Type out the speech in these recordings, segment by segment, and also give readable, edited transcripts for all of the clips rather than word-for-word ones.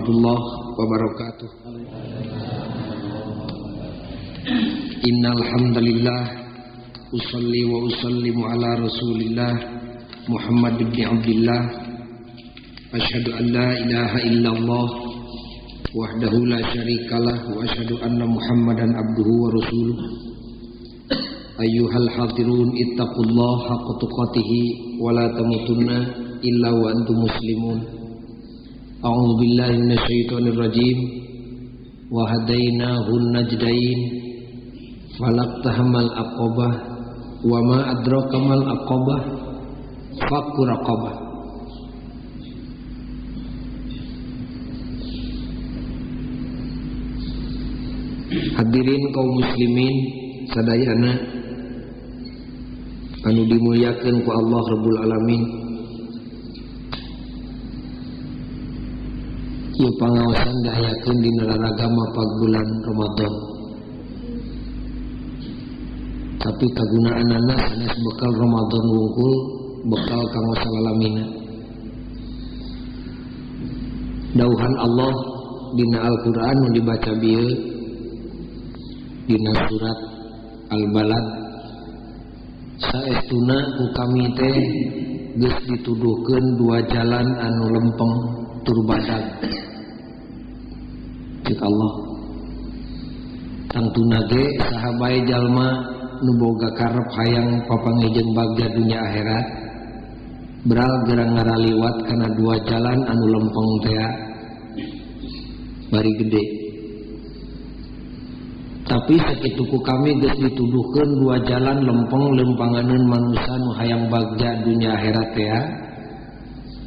warahmatullahi wabarakatuh. Innal hamdalillah usalli wa usallimu ala Rasulillah Muhammad ibn Abdullah. Asyhadu an la ilaha illallah wahdahu la syarikalah wa asyhadu anna Muhammadan abduhu wa rasuluh. Ayyuhal hadirun ittaqullaha haqqa tuqatih wa la tamutunna illa wa antum muslimun. A'udzu billahi minasyaitonir rajim. Wa hadainahun najdain falaqtahamal aqabah wa ma adraka mal aqabah fakku raqabah. Hadirin kaum muslimin sadayana anu dimuliakeun ku Allah Rabbul Alamin. Ieu pangaosan diayakeun dina ragama bulan Ramadan. Tapi kagunaanana sanes bekal Ramadan wungkul, bekal kanggo salalamina. Dauhan Allah dina Al-Qur'an nu dibaca bieu dina surat Al-Balad, saestuna ku kami teh geus dituduhkeun dua jalan anu lempeng tur badag. Cek Allah, tangtuna ge saha bae jalma nu boga karep hayang papanggih jeung bagja dunya akhirat, beral gerang ngaraliwat kana dua jalan anu lempeng tea bari gede. Tapi sakitu ku kami geus dituduhkeun dua jalan lempeng lempanganeun manusa nu hayang bagja dunya akhirat tea,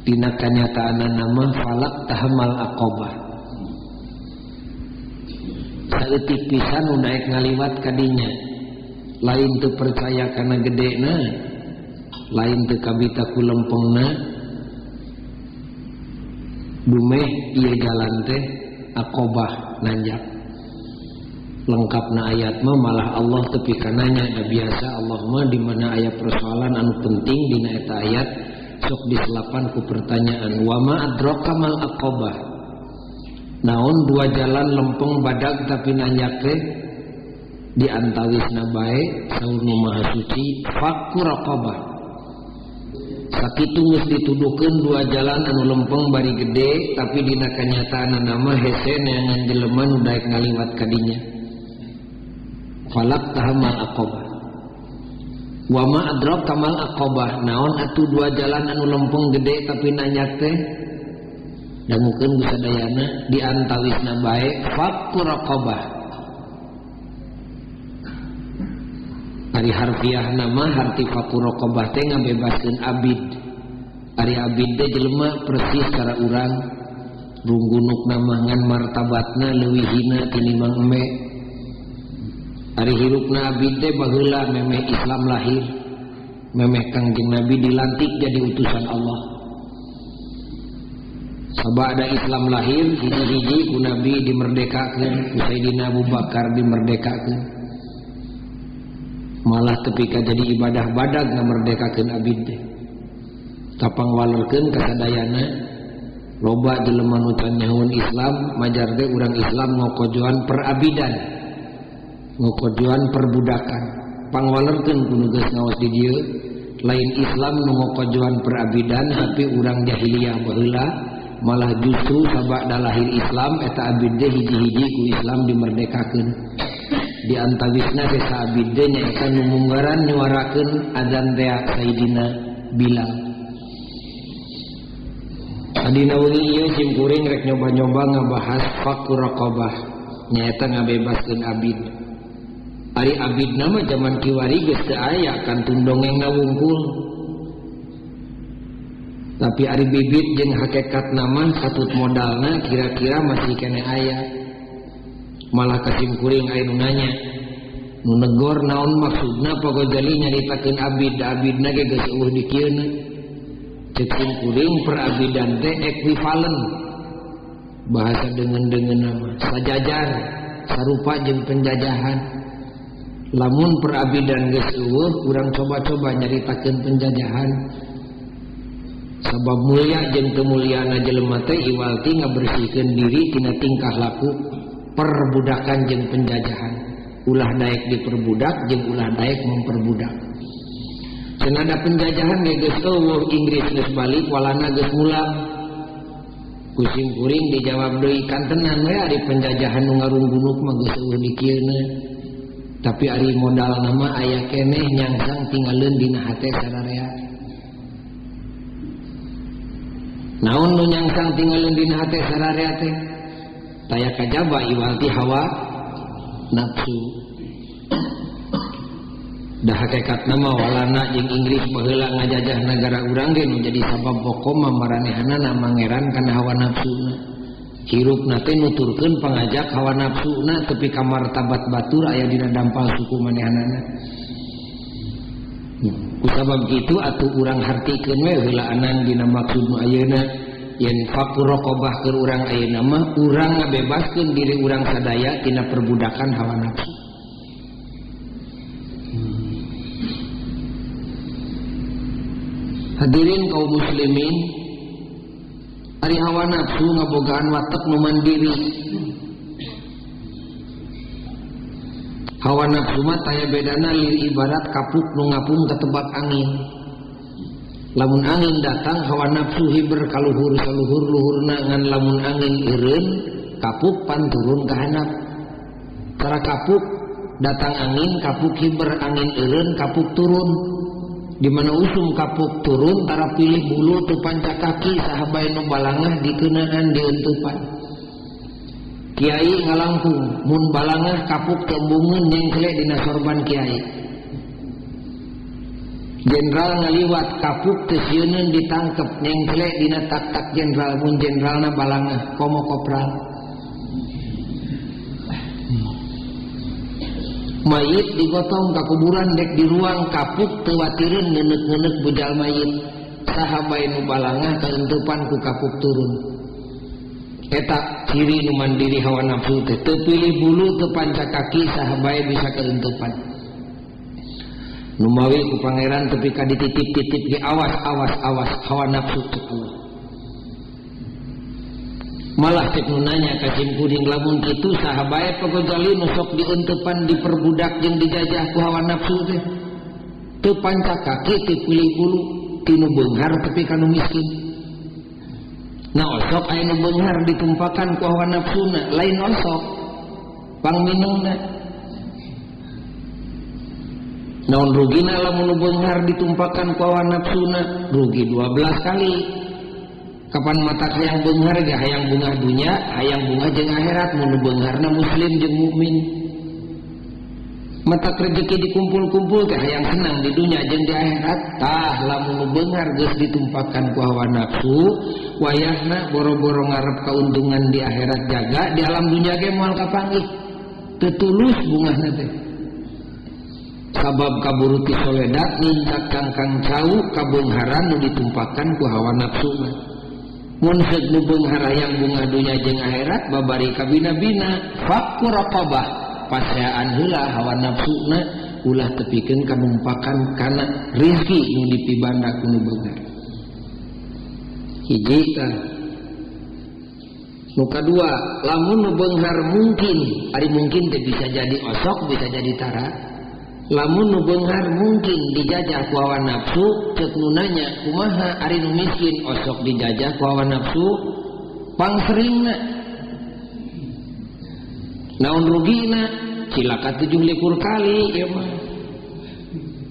dina kanyataanna mah falak tahamal aqabah. Saeutik pisan nu daek ngaliwat ka dinya, lain teu percaya kana gedena, lain teu kabita ku lempengna, dumeh ieu jalan teh aqabah nanjak. Lengkapna ayat mah malah Allah tepi kananya. Da biasa Allah mah di mana aya persoalan anu penting dina eta ayat sok diselapan ku pertanyaan wa ma adraka mal aqabah. Naon dua jalan lempeng badag tapi nanjak teh di antawisna bae saur nu maha suci fakku raqabah. Sakitu geus dituduhkeun dua jalan anu lempeng bari gede tapi dina kanyataanna mah hese neangan jelema nu daek ngaliwat ka dinya. Falak tahamal aqabah wa ma adraka mal aqabah. Naon atuh dua jalan anu lempeng gede tapi nanjak teh dangukeun ku sadayana di antawisna bae fakku raqabah. Ari harfiah nama harti fakku raqabah teh ngabebaskeun abid. Ari abid teh jelema persis cara urang runggunuk nama ngan martabatna leuwih hina tinimbang embe. Ari hirupna abid teh baheula memeh Islam lahir, memeh Kangjeng Nabi dilantik jadi utusan Allah. Sabada Islam lahir hiji-hiji ku Nabi dimerdekakeun, ku Sayyidina Abu Bakar dimerdekakeun. Malah tepi ka jadi ibadah badag ngamerdekakeun abid teh. Kapangwalerkeun kasadayana loba jelema nu can nyahoeun Islam, majar teh urang Islam ngokojoan perabidan, ngokojoan perbudakan. Pangwalerkeun ku nu geus ngaos di dieu, lain Islam nu ngokojoan perabidan tapi urang jahiliyah baheula malah justru sabada lahir Islam eta abid teh hiji-hiji ku Islam dimerdekakeun. Di antawisna sesa abid teh nyaeta nu munggaran nyuarakeun azan teh Sayyidina Bilal. Adina wengi ieu simkuring rek nyoba-nyoba ngabahas fakku raqabah nyaeta ngabebaskeun abid. Ari abid nama zaman kiwari geus teu aya kantun dongengna wungkul. Tapi ari bibit jeung hakikat nama satut modalna kira-kira masih kene aya. Malah kasimkuring aya nu nanya, nu negor naon maksudna Pak Gojali nyaritakeun abid, da abidna ge geus eueuh di kieuna. Cek simkuring perabidan teh ekuivalen bahasa dengan-dengan nama sajajar sarupa jeung penjajahan. Lamun perabidan geus eueuh urang coba-coba nyaritakeun penjajahan. Sabab mulia jeung teu muliana jelema teh iwal ti ngabersihkeun diri tina tingkah laku perbudakan jeung penjajahan. Ulah daek diperbudak jeung ulah daek memperbudak. Cenah penjajahan ge geus eueuh, Inggris geus balik, Walanda geus mulang. Ku sim kuring dijawab deui kantenan we ari penjajahan nu ngarunggunuk mah geus eueuh dikieuna. Tapi ari modal nama aya keneh nyangsang tinggaleun dina hate sararea. Naon nu nyangsang tinggaleun dina hate sararea teh? Taya kajaba iwal ti hawa nafsu. Dah hakikat nama Walanda jeung Inggris baheula ngajajah nagara urang ge nu jadi sabab pokok mah maranehanana mangeran kana hawa nafsuna. Hirupna teh nuturkeun pangajak hawa nafsuna tepi ka martabat batur aya dina dampal suku manehanana. Kusabab kitu atuh urang hartikeun we heulaanan dina maksud nu ayeuna yen fakur raqabah keur urang ayeuna mah urang ngabebaskeun diri urang sadaya tina perbudakan hawa nafsu. Hadirin kaum muslimin, ari hawa nafsu ngabogaan watek nu mandiri. Hawa nafsu mah taya bedana lir ibarat kapuk nu ngapung ketebak angin. Lamun angin datang hawa nafsu hiber kaluhur saluhur luhurna, ngan lamun angin eureun kapuk pan turun ka handap. Cara kapuk datang angin kapuk hiber, angin eureun kapuk turun. Di mana usum kapuk turun tara pilih bulu teu panca kaki saha bae nu balangah dikeunaan diuntupan. Kiai ngalangkung mun balangah kapuk tembungeun nyengkle dina sorban kiai. Jenderal ngaliwat kapuk teu sieuneun ditangkep nyengkle dina tak-tak jenderal mun jenderalna balangah komo kopral. Mayit digotong ka kuburan dek di ruang kapuk teu watireun ngeuneuh-ngeuneuh bujal mayit. Saha bae nu balangah kaentupan ku kapuk turun. Eta ciri nu mandiri hawa nafsu teh teu pilih bulu teu panca kaki saha bae bisa kaentupan. Numawi ku pangeran tepi ka dititip-titip ge awas awas awas hawa nafsu teh. Malah cek nu nanya ka sim kuring lamun kitu saha bae pagojali nu sok diuntepan diperbudak jeung dijajah ku hawa nafsu teh. Teu panca kaki teu pilih bulu ti nu beunghar tepi ka nu miskin. Nah osok aya nu beunghar ditumpakan ku hawa nafsuna, lain osok pangminumna. Naon rugina lamun nu beunghar ditumpakan ku hawa nafsuna, rugi 12 kali. Kapan mata hayang beunghar ge hayang bungah dunya, hayang bungah jeung akhirat, mun nu beungharna muslim jeung mukmin. Mata rezeki dikumpul-kumpul teh hayang senang di dunya jeung di akhirat. Tah lamun nu beunghar geus ditumpakan ku hawa nafsu, wayahna boro-boro ngarep kauntungan di akhirat jaga, di alam dunya ge moal kapanggih. Teu tulus bungahna teh. Sabab kaburu ti soledat nincak kangkang cau kabeungharan nu ditumpakan ku hawa nafsu mah. Mun seuk nu beunghar hayang bungah dunya jeung akhirat babari kabina-bina fakku raqabah paseaan heula hawa nafsuna ulah tepikeun kanumpakan kana rizki nu dipibanda ku nu beunghar. Hiji tah. Nu kadua, lamun nu beunghar mungkin, ari mungkin teh bisa jadi osok bisa jadi tara. Lamun nu beunghar mungkin dijajah ku hawa nafsu, ceuk nu nanya kumaha ari nu miskin osok dijajah ku hawa nafsu pangseringna. Naon rugina? Cilaka 27 kali ieu mah.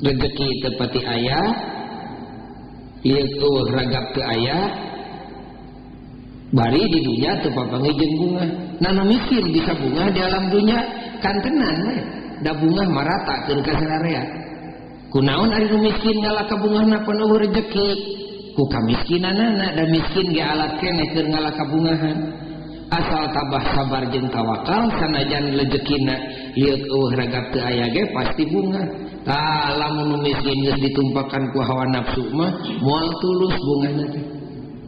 Rezeki teu pati aya, lieur eueuh ragap teu aya, bari di dunya teu papanggih jeung bungah. Nah nu miskin bisa bungah di alam dunya kantenan we. Da bungah marata keur ka sararea. Kunaon ari nu miskin ngalah ka bungahna pan eueuh rejeki? Ku kamiskinanana, da miskin ge alat keneh keur ngalah ka bungahan. Asal tabah sabar jeung tawakal sanajan rejekina lieuk eueuh ragap teu aya ge pasti bungah. Tah lamun nu miskin geus ditumpakan ku hawa nafsu mah moal tulus bungahna teh.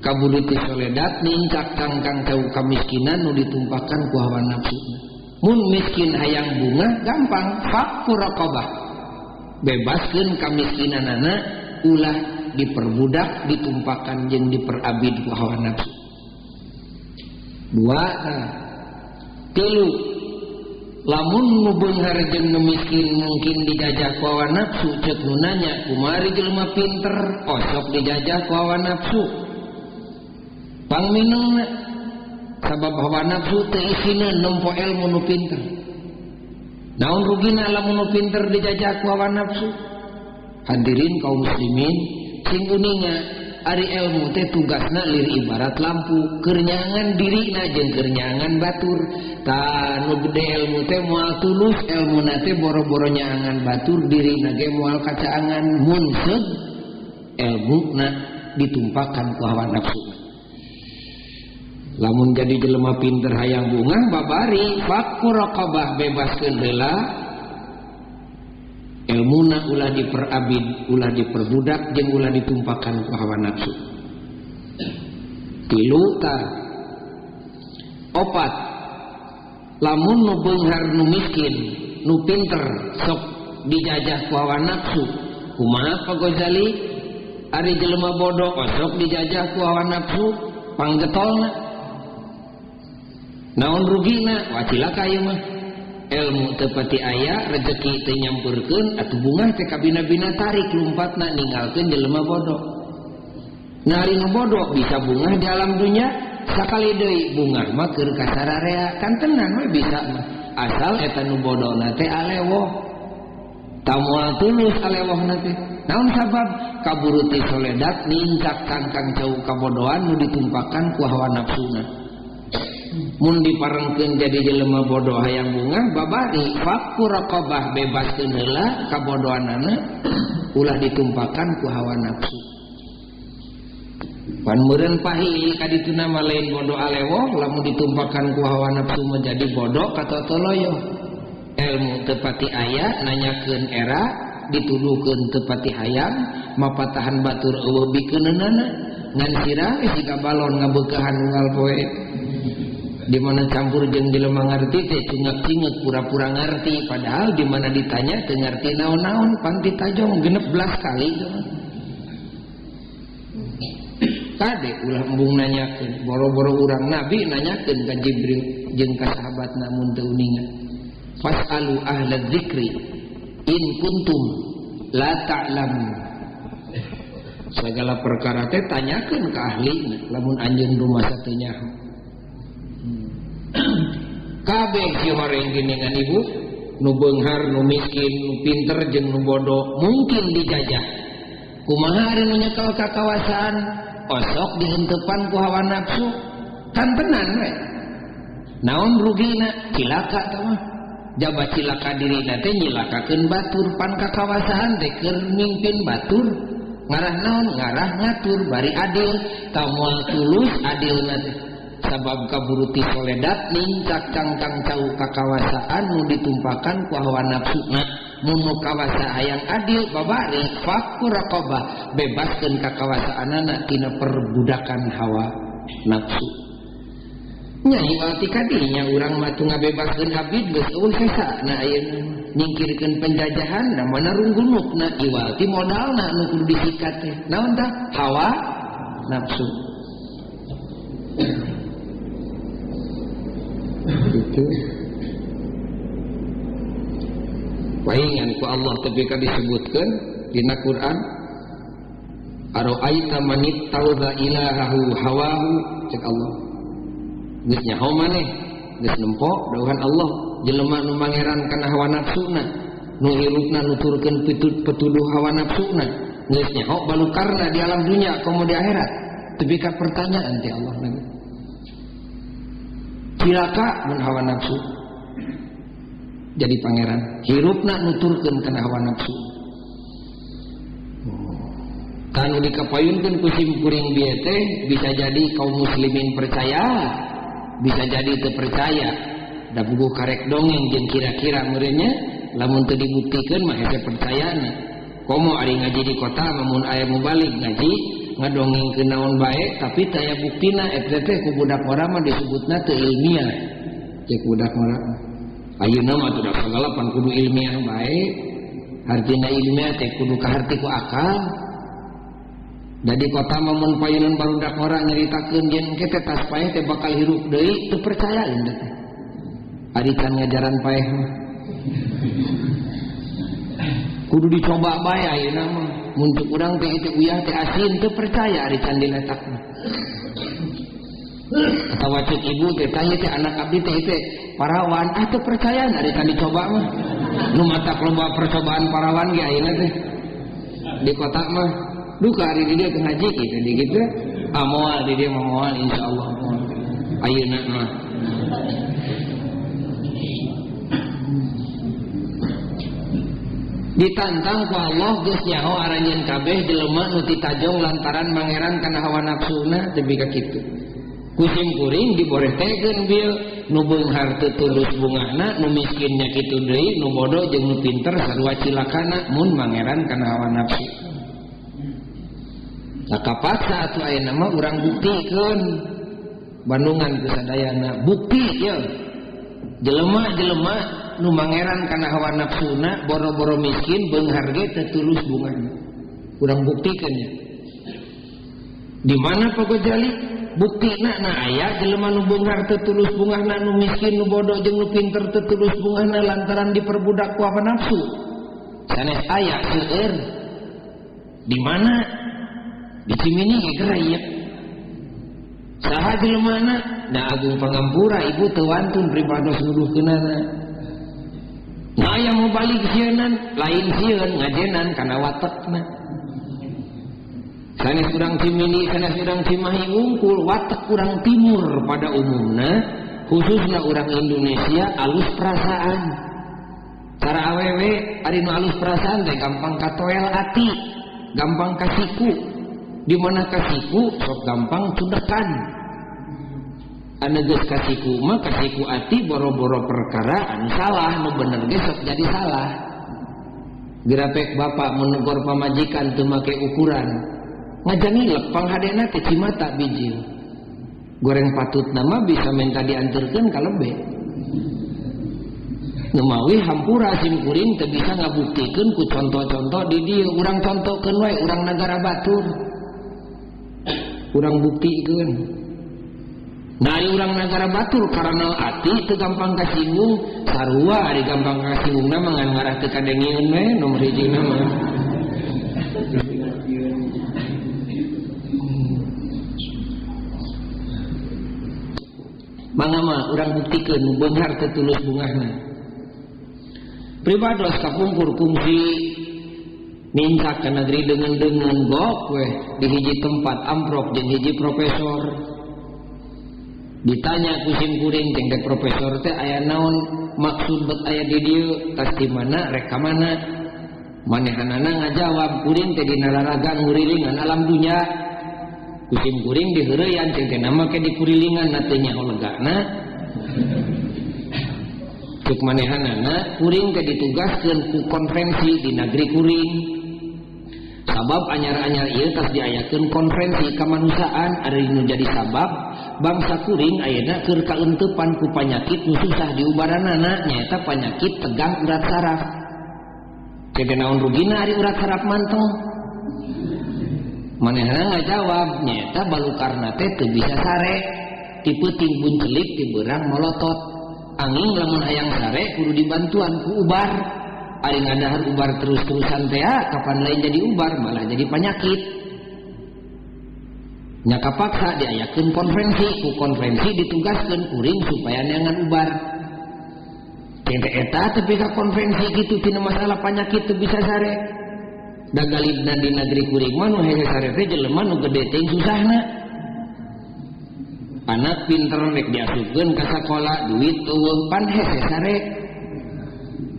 Kaburu ti soledat nincak kangkang cau kamiskinan nu ditumpakan ku hawa nafsu. Mun miskin hayang bunga gampang fakku raqabah. Bebaskeun kamiskinanana ulah diperbudak ditumpakan jeung diperabid ku hawa nafsu. Dua tah. Tilu lamun nu beunghar jeung nu miskin mungkin dijajah ku hawa nafsu ceuk nu nanya kumaha jelema pinter osok dijajah ku hawa nafsu. Pangminungna sabab hawa nafsu teu isina nempo ilmu nu pinter. Naon rugina lamun nu pinter dijajah ku hawa nafsu? Hadirin kaum muslimin sing uninga ari ilmu teh tugasna lir ibarat lampu keur nyangan dirina jeung keur nyangan batur. Tah nu gede ilmu teh moal tulus ilmuna teh boro-boro nyangan batur dirina ge moal kacaangan mun seug ilmuna ditumpakan ku hawa nafsu. Lamun jadi jelema pinter hayang bungah babari fakku raqabah bebaskeun heula ilmuna ulah diperabid ulah diperbudak jeung ulah ditumpakan ku hawa nafsu. Tilu tah. Opat lamun nu beunghar nu miskin nu pinter sok dijajah ku hawa nafsu kumaha Pak Ghazali ari jelema bodoh osok dijajah ku hawa nafsu panggetolna naon rugina wah cilaka ieu mah ilmu teu pati aya rezeki teu nyampeurkeun atuh bungah teh kabina-bina tarik lumpatna ninggalkeun jelema bodoh. Nah ari nu bodoh bisa bungah di alam dunya sakali deui bungah mah keur kasararea kan tenan we bisa mah asal eta nu bodona teh alewoh tamoal tulus alewohna teh naon sabab kaburu ti soledat nincak kangkang jauh kabodohan nu ditumpakan ku hawa nafsuna. Mun diparengkeun jadi jelema bodoh hayang bungah babari fakku raqabah bebaskeun heula kabodohanana ulah ditumpakan ku hawa nafsu. Pan meureun pahi kadituna mah lain bodoh alewoh lamun ditumpakan ku hawa nafsu menjadi bodoh katotoloyo. Ilmu teu pati aya nanyakeun era dituduhkeun teu pati hayang mapatahan batur eueuh bikeunana ngan sirah siga balon ngabeukahan unggal poe. Di mana campur jeung jelema ngarti teh cungak-cingek pura-pura ngarti padahal di mana ditanya teu ngarti naon-naon pan ditajong 16 kali. Kade ulah embung nanyakeun boro-boro urang nabi nanyakeun ka Jibril jeung ka sahabatna mun teu uninga. Fasalu ahla dzikri in kuntum la ta'lamun. Segala perkara teh tanyakeun ka ahlina lamun anjeun rumasa teu nyaho. Kabeh si horeng geningan ibu nu beunghar nu miskin nu pinter jeung nu bodoh mungkin dijajah. Kumaha ari nu nyekel kakawasaan osok dihentepan ku hawa nafsu kan tenan we. Naon rugina cilaka tah mah. Jaba cilaka dirina teh nyilakakeun batur pan kakawasaan teh keur mimpin batur ngarah naon ngarah ngatur bari adil tah moal tulus adilna teh. Sabab kaburu ti soledat nincak cangkang cau kakawasaan nu ditumpakan ku hawa nafsuna mun nu kawasa hayang adil babari fakku raqabah bebaskeun kakawasaanana tina perbudakan hawa nafsu. Nya iwal ti kadinya urang mah teu ngabebaskeun abid geus eueuh sesana ayeuna nyingkirkeun penjajahan da mana runggunukna iwal ti modalna nu kudu disikat teh naon tah hawa nafsu. Itu paingan ku Allah tapi ka disebutkeun dina Quran araaita manittakhadha ilahahu hawahu cek Allah geus nyaho maneh geus nempo dawuhan Allah jelema nu mangeran kana hawa nafsuna nu hirupna nuturkeun pituduh hawa nafsuna geus nyaho balukarna di alam dunya komo di akhirat tepi ka pertanyaan ti Allah lagi cilaka mun hawa nafsu jadi pangeran hirupna nuturkeun kana hawa nafsu kanu dikapayunkeun ku simkuring bieu teh bisa jadi kaum muslimin percaya bisa jadi teu percaya da buku karek dongeng jeung kira-kira meureunnya lamun teu dibuktikeun mah hese percayana komo ari ngaji di kota mun aya mubalig ngaji ngadongeng ke naon bae tapi taya buktina eta teh ku budak ngora mah disebutna teu ilmiah cek budak ngora ayeuna mah teu sagala pan kudu ilmiah bae hartina ilmiah teh kudu kaharti ku akal. Da di kota mah mun payunan barudak ngora nyaritakeun yen engke teh tas paeh teh bakal hirup deui teu percayaeun teh. Ari can ngajaran paeh mah. Kudu dicoba bae ayeuna mah. Mun cek urang teh itu uyah teh asin teu percaya ari can diletak mah. Atawa cek ibu teh tanya teh anak abdi teh teh parawan, ah teu percaya ari can dicoba mah. Nu matak loba percobaan parawan ge ayeuna teh. Di kota mah duka ari di dieu teu ngaji kitu di kitu. Ah moal di dieu mah moal insyaallah moal. Ayeuna mah. Ditantang ku Allah geus nyaho aranjeun kabeh jelema nu titajong lantaran mangeran kana hawa nafsuna tepi ka kitu. Ku sim kuring diborehtekeun bieu nu beunghar teu tulus bungahna, nu miskin nya kitu deui, nu bodoh jeung nu pinter sarua cilakana mun mangeran kana hawa nafsu. Tah kapaksa atuh ayeuna mah urang buktikeun Bandungan ku sadayana bukti ieu. Jelema-jelema nu mangeran kana hawa nafsuna boro-boro miskin beunghar ge teu tulus bungahna. Urang buktikeun nya. Di mana Pak Gojali? Buktina na aya jelema nu beunghar teu tulus bungahna, nu miskin, nu bodoh jeung nu pinter teu tulus bungahna lantaran diperbudak ku hawa nafsu. Sanes aya seueur. Di mana? Di Cimini ge geura ieu. Saha jelemana? Da Agung Pangampura ibu teu wantun pribados nuduhkeunana. Nah aya mau balik sieunan, lain sieun ngajenan kana watekna. Sanes urang Cimini, sanes urang Cimahi wungkul, watek urang timur pada umumna, khususna urang Indonesia alus perasaan. Cara awewe ari nu alus perasaan teh gampang katoel ati, gampang kasiku. Di mana kasiku sok gampang cudekan. Anu geus kasiku mah kasiku ati boro-boro perkara anu salah, nu bener ge sok jadi salah. Gerapek bapak menegur pamajikan teu make ukuran. Ngajangilek panghadena teh cimata bijil. Goreng patut nama bisa minta diantarkeun ka lebe. Nemawi hampura sim kuring teu bisa ngabuktikeun ku contoh-contoh di dieu, urang contohkeun wae urang nagara batur. Urang buktikeun. Nah, ari urang nagara batur karena ati teu gampang kasinggung, sarua ari gampang kasinggungna mah ngan ngarah teu kadengieun we nomor hijina mah. Mangga mah urang buktikeun nu beunghar teu tulus bungahna. Pribados kapungkur kungsi nincak ke negeri dengan-dengan gok weh di hiji tempat amprok jeung hiji profesor. Ditanya ku sim kuring jeung teh profesor teh aya naon maksud bet aya di dieu, tas di mana rek ka mana? Manehanana ngajawab kuring teh dina laraga ngurilingan alam dunya. Ku sim kuring diheureuyan jeung teh nama ke dikurilingan na teu nyaho legana. Cek manehanana kuring teh ditugaskeun ku konferensi di negeri kuring. Sabab anyar-anyar ieu tas diayakeun konferensi kamanusiaan ari nu jadi sabab bangsa kuring ayeuna keur kaeuntepan ku panyakit nu susah diubaranana nyaeta panyakit tegang urat saraf. Teh naon rugina ari urat saraf manteng? Manehna ngajawab nyaeta balukarna teh teu bisa sare, ti peuting buncelik ti beurang molotot. Angin lamun hayang sare kudu dibantuan ku ubar. Ari ngadahar ubar terus-terusan teh kapan lain jadi ubar malah jadi penyakit. Nya kapaksa diayakeun konferensi, ku konferensi ditugaskeun kuring supaya neangan ubar. Teh eta tepi ka konferensi kitu tina masalah penyakit teu bisa sare. Da galibna di negeri kuring mah nu hese sare teh jelema nu gede teh susahna. Anak pinter rek diasupkeun ka sakola duit eueuh pan hese sare.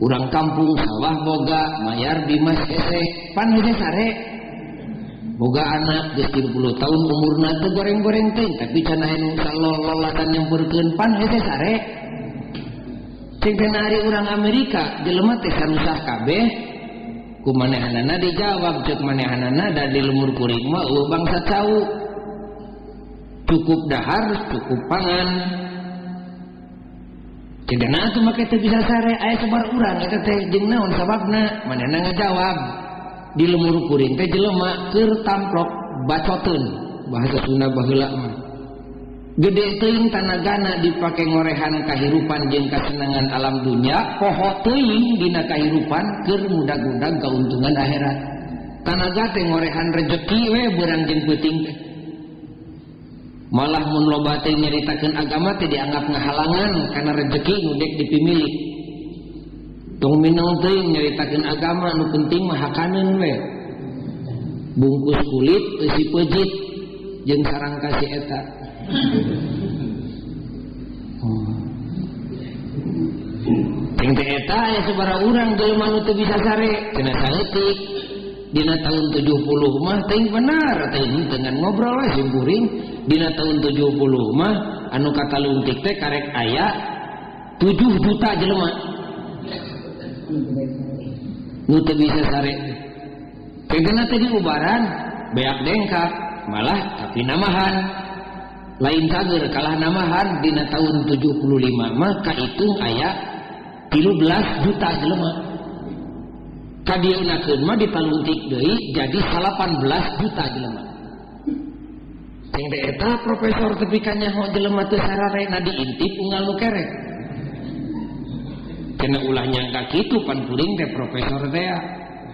Urang kampung sawah boga mayar bimas hese pan hese sare. Boga anak geus 30 tahun umurna teu goreng-goreng teuing tapi can aya nu salololatan nyamperkeun pan hese sare. Cing teh ari urang Amerika jelema teh sarusah kabeh ku manehanana dijawab ceuk manehanana da di lemur kuring mah eueuh bangsa cau. Cukup dahar cukup pangan. Cedana atuh make teu bisa sare aya sabar urang eta teh jeung naon sababna manehna ngajawab di lemur kuring teh jelema keur tamplok bacoteun bahasa Sunda baheula mah. Gede teuing tanagana dipake ngorehan kahirupan jeung kasenangan alam dunya, poho teuing dina kahirupan keur mudag-mudag kauntungan akhirat. Tanaga teh ngorehan rejeki we beurang jeung peuting teh. Malah mun loba teh nyaritakeun agama teh dianggap ngahalangan kana rejeki nu dek dipimilik. Tong minang teuing nyaritakeun agama nu penting mah hakaneun we. Bungkus kulit eusi peujit jeung sarang kasih eta. Jeung teh eta aya sabaraha urang jelema nu teu bisa sare cenah saeutik. Dina tahun 70 mah teuing benar teuing dengan ngobrol we simkuring. Dina tahun 70 mah anu katalungtik teh karek aya 7 juta jelema nu teu bisa sare. Kena teh diubaran beak dengkak malah tapi namahan lain cager kalah namahan. Dina tahun 75 mah kahitung aya 13 juta jelema. Kadieunakeun mah ditalungtik deui jadi 18 juta jelema. Cing teh eta profesor tepi ka nyaho jelema teu sararena diintip unggal nu kerek. Cenah ulah nyangka kitu pan kuring teh profesor teh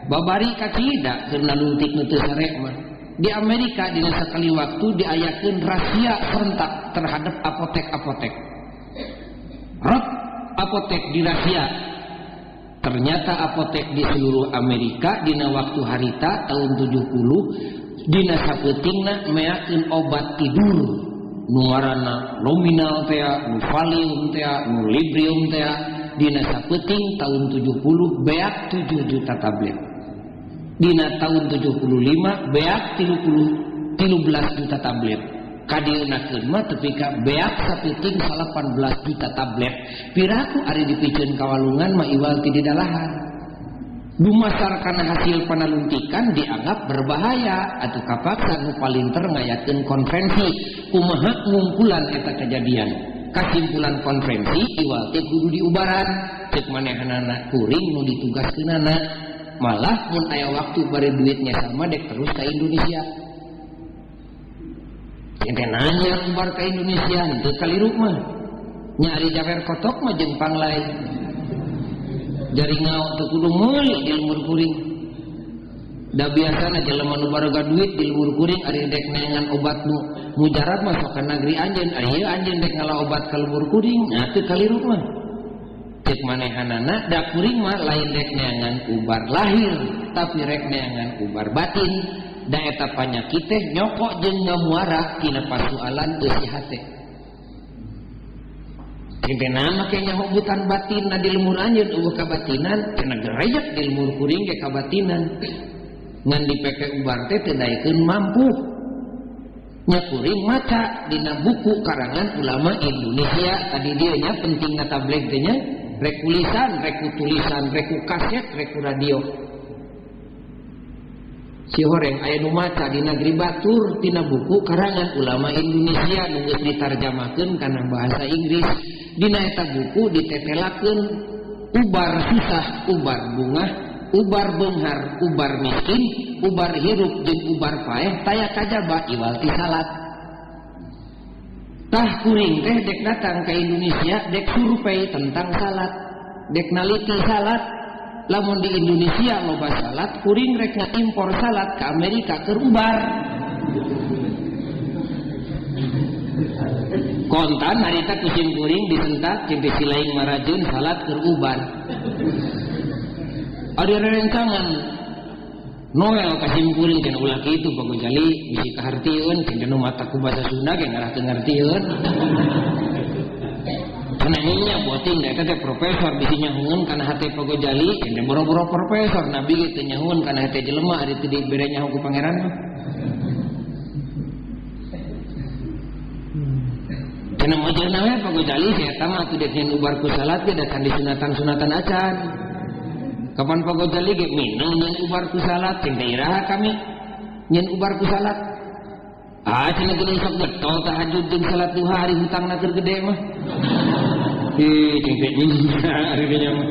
babari ka cida keur nalungtik nu teu sare mah. Di Amerika dina sakali waktu diayakeun rahasia serentak terhadap apotek-apotek. Rot apotek dirahasia. Ternyata apotek di seluruh Amerika dina waktu harita tahun 70 dina sapeutingna meakeun obat tidur nu ngaranna Luminal teh, nu Valium teh, nu Librium teh. Dina sapeuting tahun 70 beak 7 juta tablet. Dina tahun 75 beak 13 juta tablet. Kadieunakeun mah tepi ka beak sapeuting 18 juta tablet. Piraku ari dipiceun ka walungan mah iwal ti didalahar. Dumasar kana hasil panaluntikan dianggap berbahaya atuh kapaksa nu palinter ngayakeun konferensi kumaha ngungkulan eta kejadian. Kasimpulan konferensi iwal teh kudu diubaran ceuk manehanana kuring nu ditugaskeunana. Malah mun aya waktu bari duitnya sama dek terus ka Indonesia. Ente nanya ubar ka Indonesia henteu kaliru mah. Nya ari jawer kotok mah jeung panglai. Jari ngao teu kudu meuli di lemur kuring. Da biasana jelema nu baroga duit di lemur kuring ari dek neangan obat nu mujarab mah sok ka nagri anjeun. Ari ieu anjeun dek ngala obat ka lemur kuring, nya teu kaliru mah. Cek manehanana da kuring mah lain dek neangan ubar lahir tapi rek neangan ubar batin. Da eta panyakit teh nyokok jeung ngamuara tina pasualan eusi hate. Teh nama ke nyahobutan batin na di lemur anjeun eueuh kabatinan cenah gerejek di lemur kuring ge kabatinan. Ngan dipeke ubar teh teu daekeun mampu. Nya kuring maca dina buku karangan ulama Indonesia tadi dieu nya pentingna tabligh teh nya. Rek tulisan, rek tulisan, rek kaset, rek radio. Si horeng aya nu maca di negeri batur tina buku karangan ulama Indonesia nu geus ditarjamahkeun kana bahasa Inggris. Dina eta buku ditetelakeun ubar susah, ubar bungah, ubar beunghar, ubar miskin, ubar hirup jeung ubar paeh taya kajaba iwal ti salat. Tah kuring teh dek datang ke Indonesia dek survei tentang salat, dek naliti salat. Lamun di Indonesia loba salat, kuring rek ngaimpor salat ke Amerika keur ubar. Kontan harita kucing kuring disentak jeung si lain marajeun salat keur ubar. Ada rerencangan Noel kasim kuring cenah ulah kitu Pak Gojali bisi kahartieun cenah nu mata ku bahasa Sunda ge ngarah teu ngartieun. Cenah nya boting da eta teh profesor bisi nyahueun kana hate Pak Gojali cenah boro-boro profesor nabi ge teu nyahueun kana hate jelema ari teu dibere nyaho ku pangeran mah. Cenah mojeuna we Pak Gojali si eta mah atuh dek nyen ubar ku salat ge da can disunatan-sunatan acan. Kapan Pak Gojali ge minang nyen ubar ku salat cing teh iraha kami nyen ubar ku salat. Ah cenah geuning sok getol tahajud jeung salat duha ari hutangna keur gede mah. Ih cing teh ari nya mah.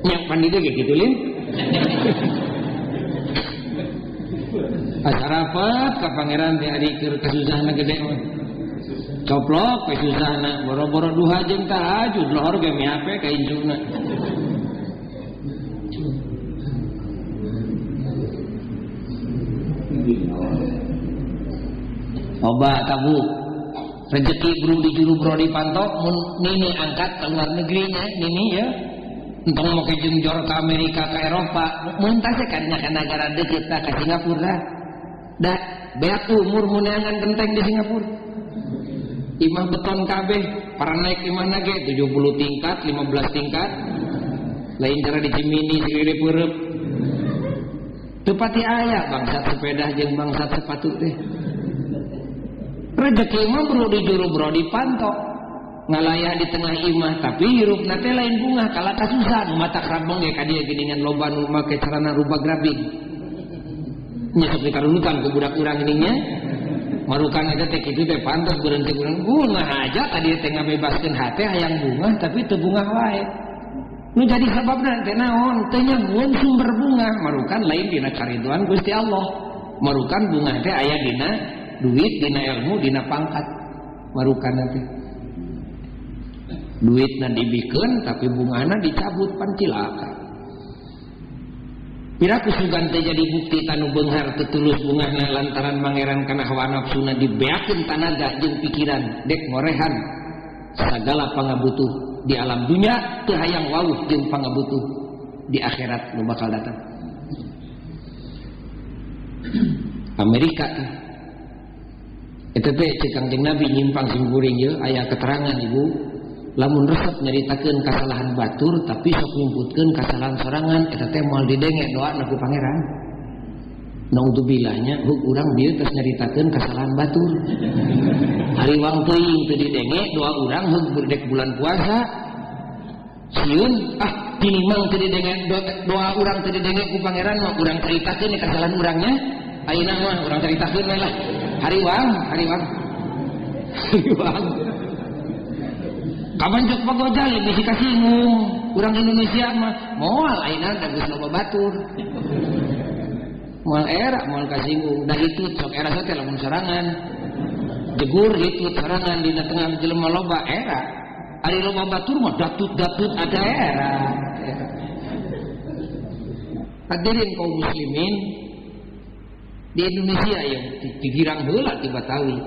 Nya pan di dieu ge kitu lin. Asarapet ka pangeran teh ari keur kasusahna gede mah. Coplok we susahna boro-boro duha jeung tahajud lohor ge miape ka injuna. Oba tabu rezeki belum dijuru bro di pantok mun nini angkat ke luar negerinya nini ya entong mau ke jengjor ke Amerika ke Eropa mun tah kan nya ka negara deukeut tah ka Singapura da beak umur muneangan genteng di Singapura imah beton kabeh para naik imahna ge 70 tingkat 15 tingkat lain cara di Cimindi segede peureub teu pati aya bangsat sepeda jeung bangsat sepatu teh. Rezeki mah perlu dijuru bro dipantok ngalayah di tengah imah tapi hirupna teh lain bunga kalah kasusahan mata krabeng ge ka dieu geuningan loba nu make carana rubah grabing nya sok dikarunutan ku budak urang geuning nya marukan eta teh kitu teh pantes berhenti urang bunga aja ka dieu teh ngabebaskeun hate hayang bunga tapi teu bunga wae nu jadi sababna teh naon teu nyahueun sumber bunga marukan lain dina kariduan Gusti Allah marukan bunga teh aya dina duit dina ilmu dina pangkat marukan nanti duitna dibikeun tapi bungana dicabut pan cilaka piraku sugan teh jadi bukti tanu beunghar teu tulus bungahna lantaran mangeran kana hawa nafsuna dibeakeun tanaga jeung pikiran dek ngorehan sagala pangabutuh di alam dunya teu hayang wawuh jeung pangabutuh di akhirat nu bakal datang. Amerika eta teh ceuk Kangjeng Nabi nyimpang simkuring ieu aya keterangan ibu lamun resep nyaritakeun kasalahan batur tapi sok nyumputkeun kasalahan sorangan eta teh moal didenge doana ku pangeran. Naudzubillah nya huk urang bieu tos nyaritakeun kasalahan batur. Hariwang teuing teu didenge doa urang heug berdek bulan puasa. Sieun ah tinimang teu didenge doa urang teu didenge ku pangeran mah urang caritakeun kasalahan urangnya. Ayeuna mah urang caritakeun we lah. Hariwang, hariwang. Hariwang. Kapan jok Pak Gojali bisi kasinggung. Urang Indonesia mah moal ayeuna da geus loba batur. Moal era moal kasinggung. Da hitut sok era teh lamun sorangan. Jegur hitut sorangan dina tengah jelema loba era. Ari loba batur mah datut-datut ada era. Hadirin kaum muslimin di Indonesia yang digirang heula di Batawi.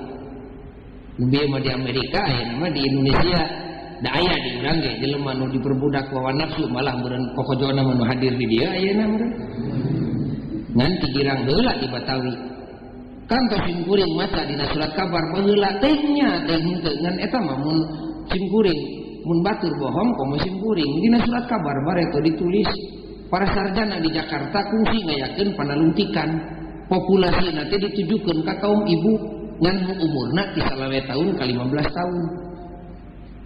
Bieu mah di Amerika aya mah di Indonesia da aya di urang ge jelema nu diperbudak hawa nafsu malah meureun kokojona mah nu hadir di dieu ayeuna meureun. Ngan digirang heula di Batawi. Kan tos simkuring maca dina surat kabar baheula teh nya teh henteu ngan eta mah mun simkuring mun batur bohong komo simkuring dina surat kabar bareto ditulis para sarjana di Jakarta kungsi ngayakeun panalungtikan populasi nanti ditujukan ke kaum ibu ngan umurna ti 20 tahun ka 15 tahun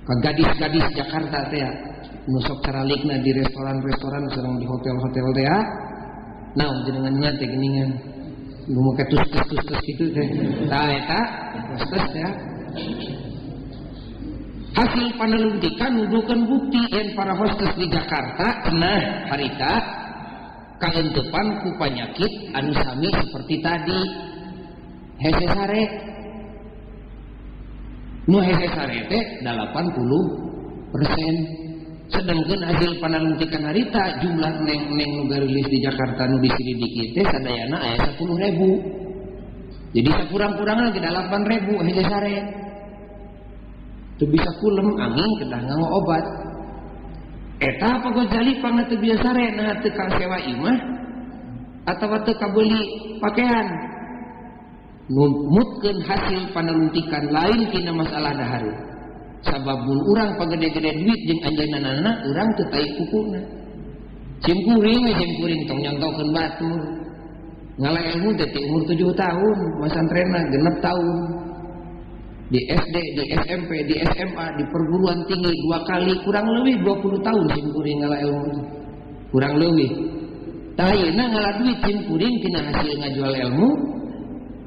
ka gadis-gadis Jakarta teh nu sok caralikna di restoran-restoran sareng di hotel-hotel teh naon jenengan teh geuningan nu make tus-tus kitu teh tah eta tus teh hasil paneluntikan nuduhkeun bukti yen para hostes di Jakarta cenah harita kaentepan ku panyakit anu sami seperti tadi hese sare nu hese sare teh 80% sedangkan hasil panalungtikan harita jumlah neng-neng nu garilis di Jakarta nu diselidiki teh sadayana aya 10.000 jadi sakurang-kurangna ge 8.000 hese sare teu bisa kulem angin kedah nganggo obat. Eta Pak Gojali pangna teu biasa sare nah teu ka sewa imah atawa teu kabeuli pakaian numutkeun hasil panaluntikan lain tina masalah dahareun sabab mun urang pagede-gede duit jeung anjeunna urang teu tai kukuna simkuring we simkuring tong nyontokeun batur ngala ilmu teh ti umur 7 tahun masantrena 6 tahun di SD, di SMP, di SMA, di perguruan tinggi 2 kali kurang lebih 20 tahun simkuring ngala ilmu kurang lebih. Tah ayeuna ngala duit simkuring tina hasil ngajual ilmu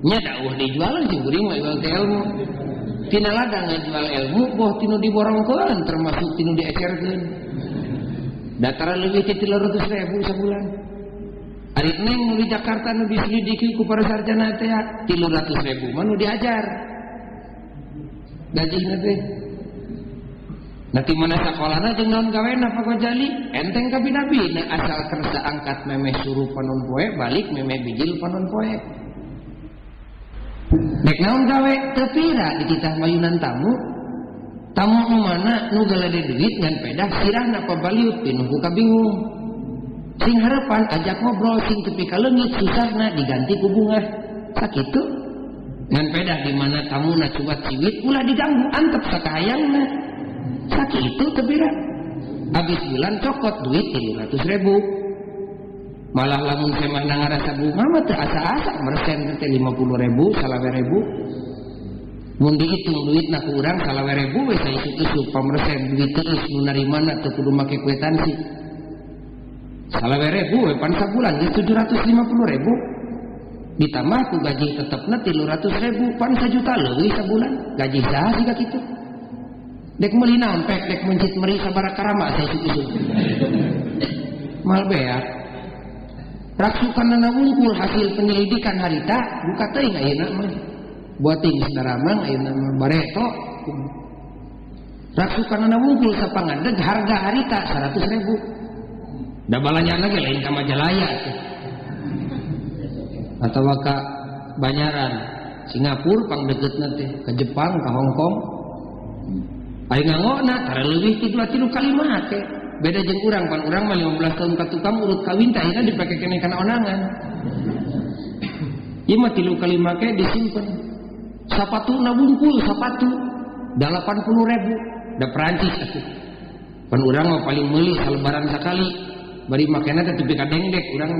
nya da eueuh dijualan simkuring mah jual teh ilmu. Tina ladang ngajual ilmu boh tinu diborongkeun termasuk tinu diecerkeun. Dataran leuwih ti 300.000 sabulan. Ari neng nu di Jakarta nu diselidiki ku para sarjana teh 300.000 mah nu diajar. Gajihna teh. Nanti mana sakolana jeung naon gawena Pak Gojali? Enteng ka bina-bina asal kersa angkat memeh suruh panon poe balik memeh bijil panon poe. Dek naon gawe teu pira dititah mayunan tamu. Tamu nu mana nu galede duit ngan pedah sirahna pabaliut pinuh ku kabingung. Sing harapan ajak ngobrol sing tepi ka leungit susahna diganti ku bunga. Sakitu ngan pedah di mana tamuna cuat ciwit ulah diganggu antep sakahayangna. Sakitu teu pira. Habis bulan cokot duit 300.000. Malah lamun semahna ngarasa bunga mah teu asa-asa mersen teh 50.000 salawe ribu. Mun dihitung duitna ku urang 25.000 we saisuk-isuk pamersen duit terus nu narimana teu kudu make kuitansi. 25.000 we pan sabulan geus 750.000. Ditambah ku gaji tetepna 300.000 pan 1 juta leuwih sabulan. Gaji saha siga kitu? Dek meuli naon pek dek mencit meri sabaraha karama saisuk-isuk. Mal beak. Raksukanana wungkul hasil penyelidikan harita buka teuing ayeuna mah. Buat ting saudara ayeuna mah bareto. Raksukanana wungkul sapangadeg harga harita 100.000. Da balanya lagi lain ka Majalaya tuh. Atawa ka Banyaran, Singapura pang deketna teh, ke Jepang, ka Hong Kong. Aing ngangona tara leuwih ti 2 3 kali make. Beda jeung urang pan urang mah 15 tahun ka tukang urut kawin teh ayeuna dipake keneh kana onangan. Ieu mah 3 kali make disimpen. Sapatuna wungkul sapatu 80.000 da Perancis atuh. Pan urang mah paling meuli salebaran sakali. Bari makena teh tepi ka dengdek urang.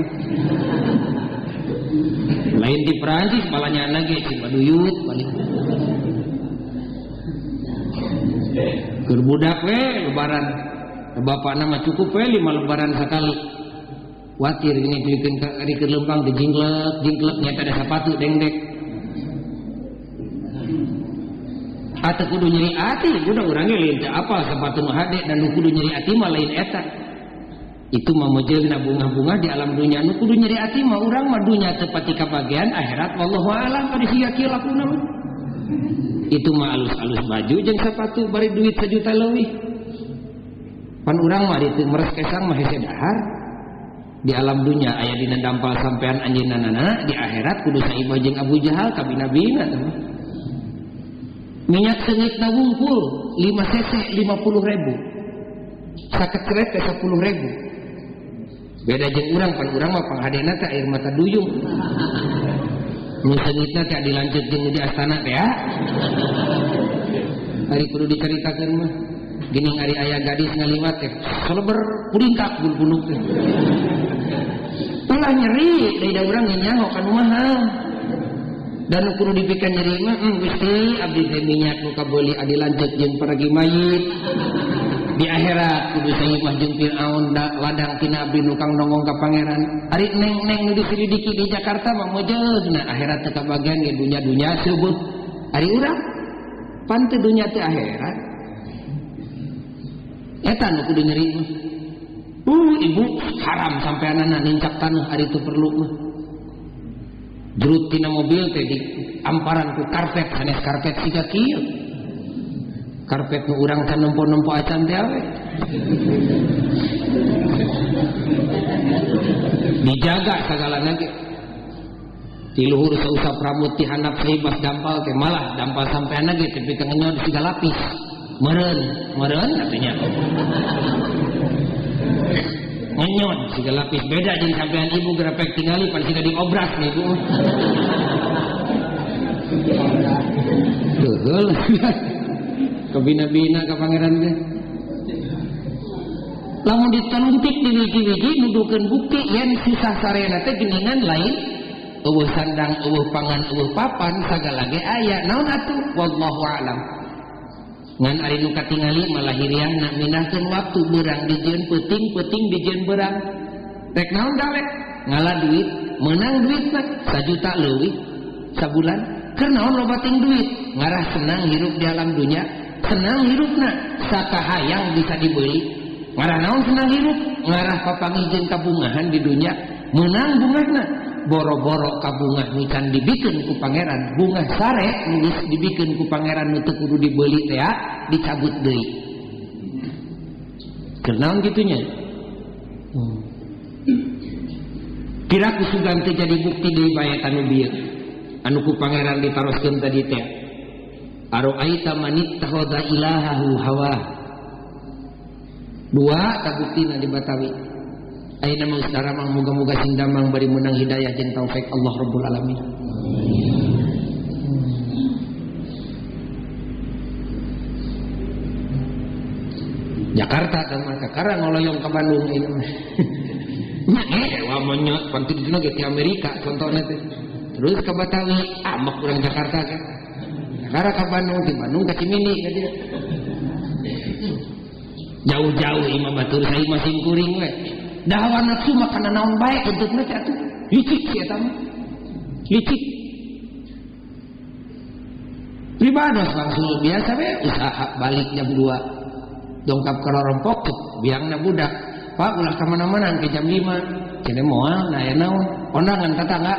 Lain di Perancis balanyana ge Cibaduyut paling. Keur budak we lebaran. Bapakna mah cukup we 5 lebaran sakali. Watir gini pilikeun ka ari keur lempang teh jingklek, jingklek nyata ada sapatu dengdek. Atau kudu nyeri ati, kudu urang ge lain teu apal sapatu nu hade dan nu kudu nyeri ati mah lain eta. Itu mah mojeuna bunga-bunga di alam dunya nu kudu nyeri ati mah urang mah dunya teu pati kabagean akhirat wallahu alam bari sia kieu lakuna mah. Itu mah alus-alus baju jeung sapatu bari duit 1 juta leuwih. Pan urang mah ditu meres kesang mah hese dahar. Di alam dunya aya dina dampal sampean anjeunna di akhirat kudu saibah jeung Abu Jahal kabina-bina teh mah. Minyak seungitna wungkul 5 cc 50.000. Sakecret teh 10.000. Beda jeung urang pan urang mah panghadena teh air mata duyung. Nu seungitna teh dilanjut jeung di astana teh ya. Ari kudu dicaritakeun mah. Geuning ari aya gadis ngaliwat teh seleber puringkak bulbuluk teh. Ulah nyeri da urang nyaho ka nu mahal. Dan nu kudu dipikeun nyeri mah Gusti abdi teh minyak nu kabeuli adi lanceuk jeung paragi mayit. Di akhirat kudu saimah jeung Firaun ladang tina abdi nu kang nongong ka pangeran. Ari neng-neng nu diselidiki di Jakarta mah mojeuna akhirat teu kabagian ge dunya-dunya seubeuh. Ari urang pan teu dunya teu akhirat. Eta nu kudu nyeri mah. Ibu haram sampeanana nincak taneuh ari teu perlu mah. Jerut tina mobil teh di amparan ku karpet sanes karpet siga kieu. Karpet nu urang can nempo-nempo acan teh we. Dijaga sagalana ge. Di luhur sausap rambut ti handap saibas dampal teh malah dampal sampeanna ge tepi ka ngenyot siga lapis. Meureun, meureun atunya. Ngenyot siga lapis beda jeung sampean ibu gerepek tingali pan siga diobras nih ibu. Geuheul. Kabina-bina ka pangeran teh. Lamun diteluntik di wiji-wiji nuduhkeun bukti yen susah sarena teh geuningan lain eueuh sandang eueuh pangan eueuh papan sagala ge aya naon atuh wallahu alam. Ngan ari nu katingali malah hiriahna mindahkeun waktu beurang dijieun peuting peuting dijieun beurang. Rek naon gawe? Ngala duit, meunang duitna 1 juta leuwih sabulan. Keur naon loba ting duit? Ngarah senang hirup di alam dunya, senang hirupna sakahayang bisa dibeli. Ngarah naon senang hirup? Ngarah papanggih jeung kabungahan di dunya. Meunang bungahna boro-boro ka bungah nu can dibikeun ku pangeran, bungah sare nu geus dibikeun ku pangeran nu teu kudu dibeuli teh dicabut deui. Keur naon kitu nya? Kira ku sugan teh jadi bukti deui bae tanu bieu. Anu ku pangeran ditaroskeun tadi teh. Aroaita manittakhadha ilahahu hawa. Dua tabuktina di Batawi. Ayeuna mah geus daramang moga-moga sing damang bari meunang hidayah jeung taufik Allah Rabbul Alamin. Jakarta teh mah kakara ngoloyong ka Bandung ayeuna mah. Nya wah monyot pantu dina ge ti Amerika contohna teh. Terus ka Batawi, amak urang Jakarta kan. Kakara ka Bandung, ti Bandung ka Cimindi ka dieu. Jauh-jauh imah batur saya masing kuring we. Da hawa nafsu mah kana naon bae bentukna teh atuh. Licik si eta mah. Licik. Pribados langsung biasa we usaha balik jam 2. Dongkap ka rorompok biangna budak. Pak ulah ka mana-mana ke jam 5. Cenah moal na aya naon? Kondangan tetangga.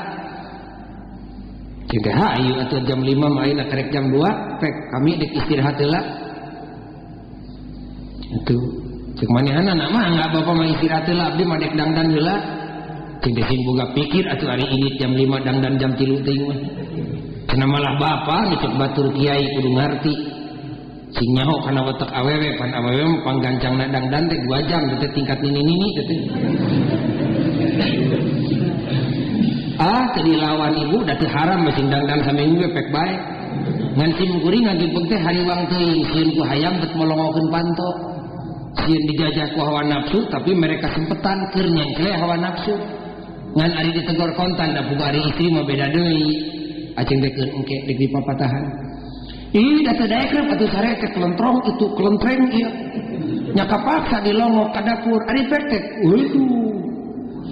Cenah hayu atuh jam 5 mah ayeuna karek jam 2, pek kami dek istirahat heula. Atuh cek manehna na mah enggak bapak mah istirahat heula abdi mah dek dangdan heula. Cek teh sing boga pikir atuh ari ini jam 5 dangdan jam 3 teuing mah. Cenah malah bapak nu cek batur kiai kudu ngarti. Sing nyaho kana watek awewe pan awewe mah panggancangna dangdan teh 2 jam teh tingkat nini-nini teh. Ah teu dilawan ibu da teu haram mah sing dangdan saminggu ge pek bae. Ngan sim kuring ngagipeng teh hariwang teuing sieun ku hayam bet molongokeun panto. Sieun dijajah ku hawa nafsu tapi mereka sempetan keur nyengkle hawa nafsu. Ngan ari ditegor kontan da puguh ari istri mah beda deui. Aceng teh keur engke deuk dipapatahan. Ih da teu daek reup atuh sare teh kelentrong itu kelentreng ieu. Nya kapaksa dilongok ka dapur ari pek teh. Waduh.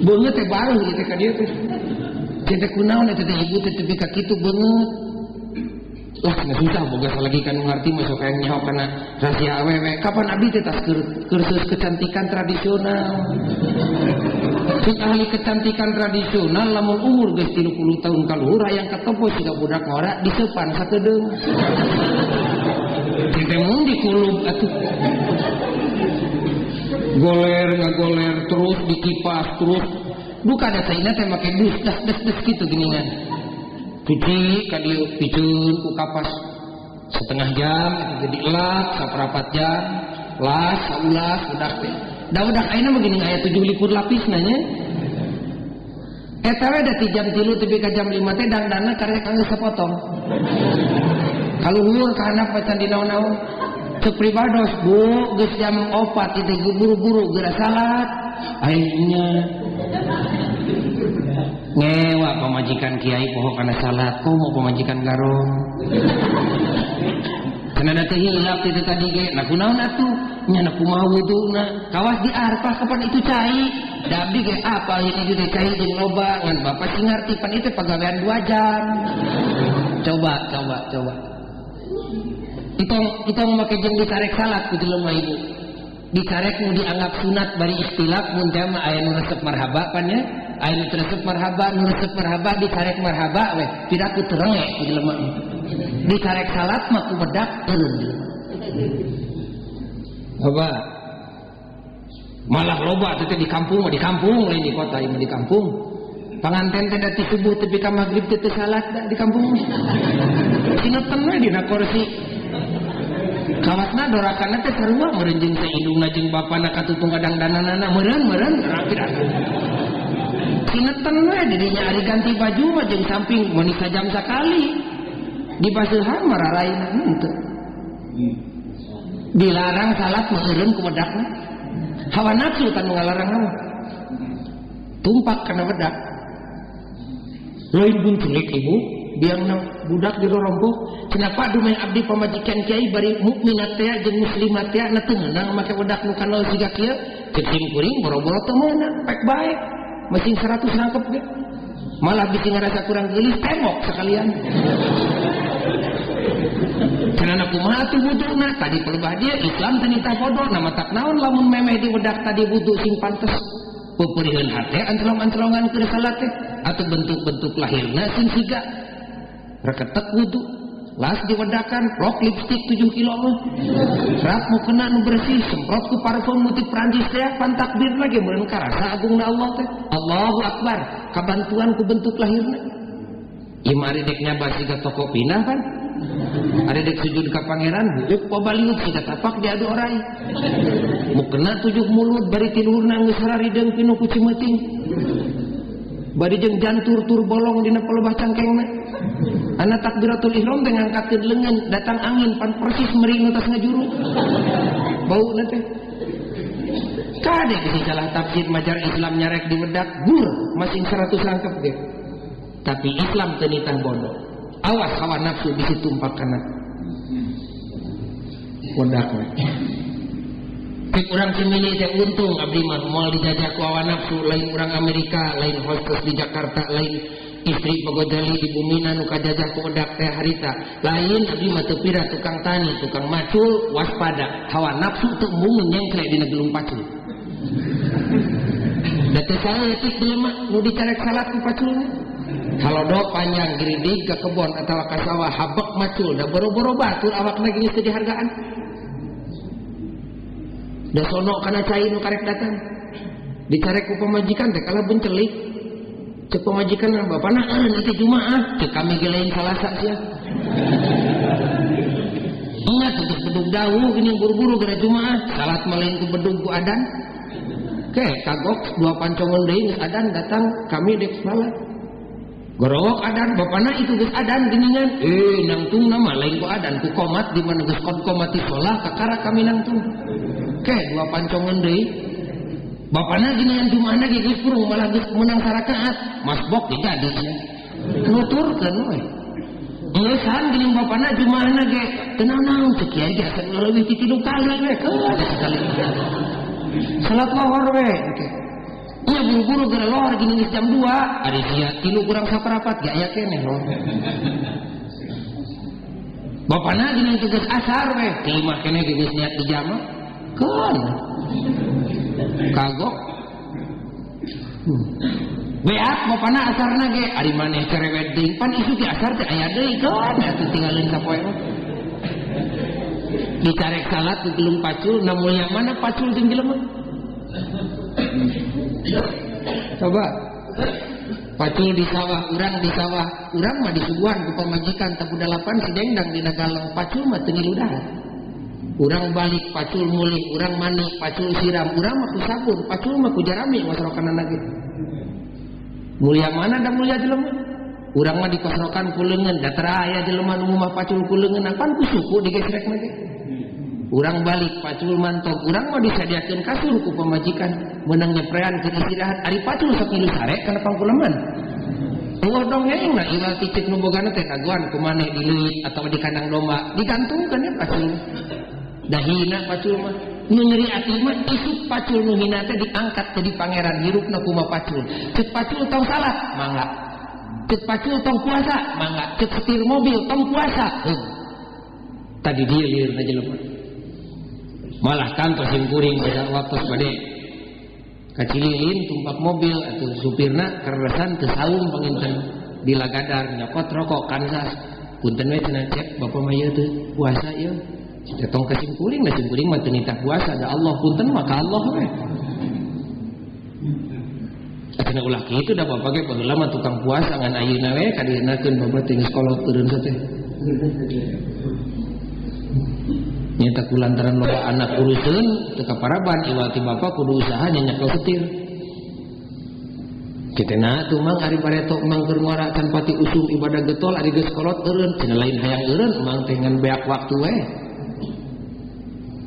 Beungeut teh bareuh ieu teh ka dieu teh. Cek teh kunaon eta teh ibu teh tepi ka kitu beungeut. Lah cenah susah boga salagi kan ngarti mah sok hayang nyaho kana rahasia awewe. Kapan abdi teh tas kursus kecantikan tradisional. Cek ahli kecantikan tradisional lamun umur geus 30 tahun kaluhur hayang katempo siga budak ngora diseupan sakedeung. Cek teh mun dikulub atuh. Goler ngagoler terus dikipas terus. Duka da saina teh make dus das des des kitu geuningan. Cuci ka dieu piceun ku kapas setengah jam itu jadi elak saperapat jam las saulas budak teh. Da budak ayeuna mah geuning aya 7 likur lapis nanya. Eta we da ti jam 3 tepi ka jam 5 teh dangdanna karek kangge sapotong. Kaluhur ka handap macan di naon-naon. Cek pribados bu geus jam 4 itu buru-buru geura salat. Ayeuna ngewa pamajikan kiai poho kana salat komo pamajikan garong. Cenah da teh hilap teh tadi ge nah kunaon atuh nya na kumaha wuduna kawas di arpah kapan itu cai da abdi ge apa ieu teh cai jeung loba ngan bapak sing ngarti pan itu pagawean 2 jam. Coba coba coba. Itong make jeung dicarek salat ku jelema ibu. Dicarek nu dianggap sunat bari ikhtilaf mun teh mah aya nu resep marhaba pan nya. Aya nu resep marhaba, nu resep marhaba dicarek marhaba we, tidak ku terenge ku jelema. Dicarek salat mah ku bedak eureun jelema. Coba. Malah loba teh di kampung mah di kampung lain di kota ieu mah di kampung. Panganten teh da ti subuh tepi ka magrib teh teu salat da di kampung mah. Sineten we dina kursi. Kawatna dorakanna teh sarua meureun jeung saindungna jeung bapana katutung kadangdananana meureun-meureun rapi atuh. Sineten we di dinya ari ganti baju mah jeung samping meuni sajam sakali. Dibaseuhan mah raraina henteu. Dilarang salat mah eureun ku wedakna. Hawa nafsu tan ngalarang mah. Tumpak kana wedak. Lain bunculik ibu, biangna budak dirorompoh. Cenah Pak dumeh abdi pamajikan kiai bari mukminat teh jeung muslimat teh na teu meunang make wedak nu kanal siga kieu. Cek sim kuring boro-boro teu meunang, pek bae. Masing 100 rangkep ge. Malah bisi ngarasa kurang geulis tembok sekalian. Cenah na kumaha atuh wuduna? Tadi pelebah dia Islam teh nitah bodoh, na matak naon lamun memeh di wedak tadi wudu sing pantes. Peperihan hate ancelong-ancelongan keur salat teh atau bentuk-bentuk lahirna sing siga reketek wudu las diwedakan rok lipstik 7 kilo mah rap mukena nu bersih semprot ku parfum nu ti Prancis teh pan takbir lagi meureun karasa agungna Allah teh Allahu akbar kabantuan ku bentuk lahirna ieu mah ari dek nyaba siga toko pindah kan ari dek sujud ka pangeran buuk pabaliut siga tapak diadu orai mukena 7 mulut bari ti luhurna geus harideung pinuh ku cimeuting bari jeung jantur tur bolong dina palebah cangkengna ana takbiratul ihram teh ngangkatkeun leungeun datang angin pan persis meri nu tas ngajuru bauna teh kade bisi salah tafsir majar Islam nyarek diwedak gur masing 100 rangkep ge tapi Islam teu nitah bodoh awas hawa nafsu bisi tumpak kana wedak we cek urang cimili teh untung abdi mah moal dijajah ku hawa nafsu lain urang Amerika lain hostess di Jakarta lain istri Bogojali di bumina nu kajajah ku wedak teh harita lain abdi mah teu pira tukang tani tukang macul waspada hawa nafsu teu embungeun nyengkle dina gelung pacul da teu saeutik jelema nu dicarek salat ku paculna halodo panjang giridig ka kebon atawa ka sawah habek macul da boro-boro batur awakna geus teu dihargaan da sono kana cai nu karek datang dicarek ku pamajikan teh kalah bencelik cek pamajikan bapana nanti Jumaah cek kami ge lain Salasa sia ingat untuk bedug dawuh gini buru-buru gara Jumaah salat mah lain ku bedug ku adan ke kagok dua pancongan deui geus adan datang kami dek salat gorowok adan bapana itu geus adan geuningan nangtung mah lain ku adan ku komat di mana geus kon komati sholah kakara kami nangtung ke dua pancongan deui bapana geuningan Jumaahna ge geus purung malah geus menang sarakaat masbok ge jadi sia nuturkeun we ngeusan geuning bapana Jumaahna ge teu naon cek kiai ge asa leuwih ti 3 kali we keun sekali salat lohor we nya buru-buru gara lohor gini geus jam 2 ari sia 3 kurang saparapat ge aya keneh lohor bapana gini teh geus asar we ti imah keneh ge geus niat dijama keun kagok beak bapana asarna ge ari maneh cerewet deui pan isuk ge asar teh aya deui keun atuh tinggalin sapoe mah dicarek salat ku gelung pacul na mulia mana pacul jeung jelema coba pacul di sawah urang di sawah urang mah disuguhan ku pamajikan tabu dalapan si dengdang dina galeng pacul mah teu ngilu dahar urang balik pacul mulih urang mandi pacul siram urang mah ku sabun pacul mah ku jarami wasrokanana ge mulia mana da mulia jelema urang mah dikosrokan ku leungeun da teu aya jelema nu mah pacul ku leungeun pan ku suku digesrekna ge urang balik pacul mantog urang mah disadiakeun kasur ku pamajikan meunang nyeprean keur istirahat ari pacul sok ngilu sare kana pangkuleman eueuh dongeng na iwal ti ceuk nu bogana teh dagoan ku maneh di leuit atawa di kandang domba digantungkeun ya pacul da hina pacul mah nu nyeri ati mah isuk pacul nu hina teh diangkat jadi pangeran hirupna kumaha pacul ceuk pacul tong salat mangga ceuk pacul tong puasa mangga ceuk setir mobil tong puasa heug tadi dieu lieur jelema malah kantos simkuring pada waktu bade kacililin tumpak mobil atau supirna keresan teu saum panginten di lagadar nyokot rokok kansas punten we cenah cek bapak mah ieu teu puasa ieu tong ka simkuring da simkuring mah teu nitah puasa da Allah punten mah ka Allah we cenah ulah kitu da bapak ge baheula mah tukang puasa ngan ayeuna we kadienakeun bapak teh geus kolot eureun teh nyata kulantaran loba anak uruseun teu kaparaban iwal ti bapak kudu usaha nyenyekel setir kitena tuh mang ari bareto mang keur nguara can pati usum ibadah getol ari geus kolot eureun cenah lain hayang eureun mang teh ngan beak waktu we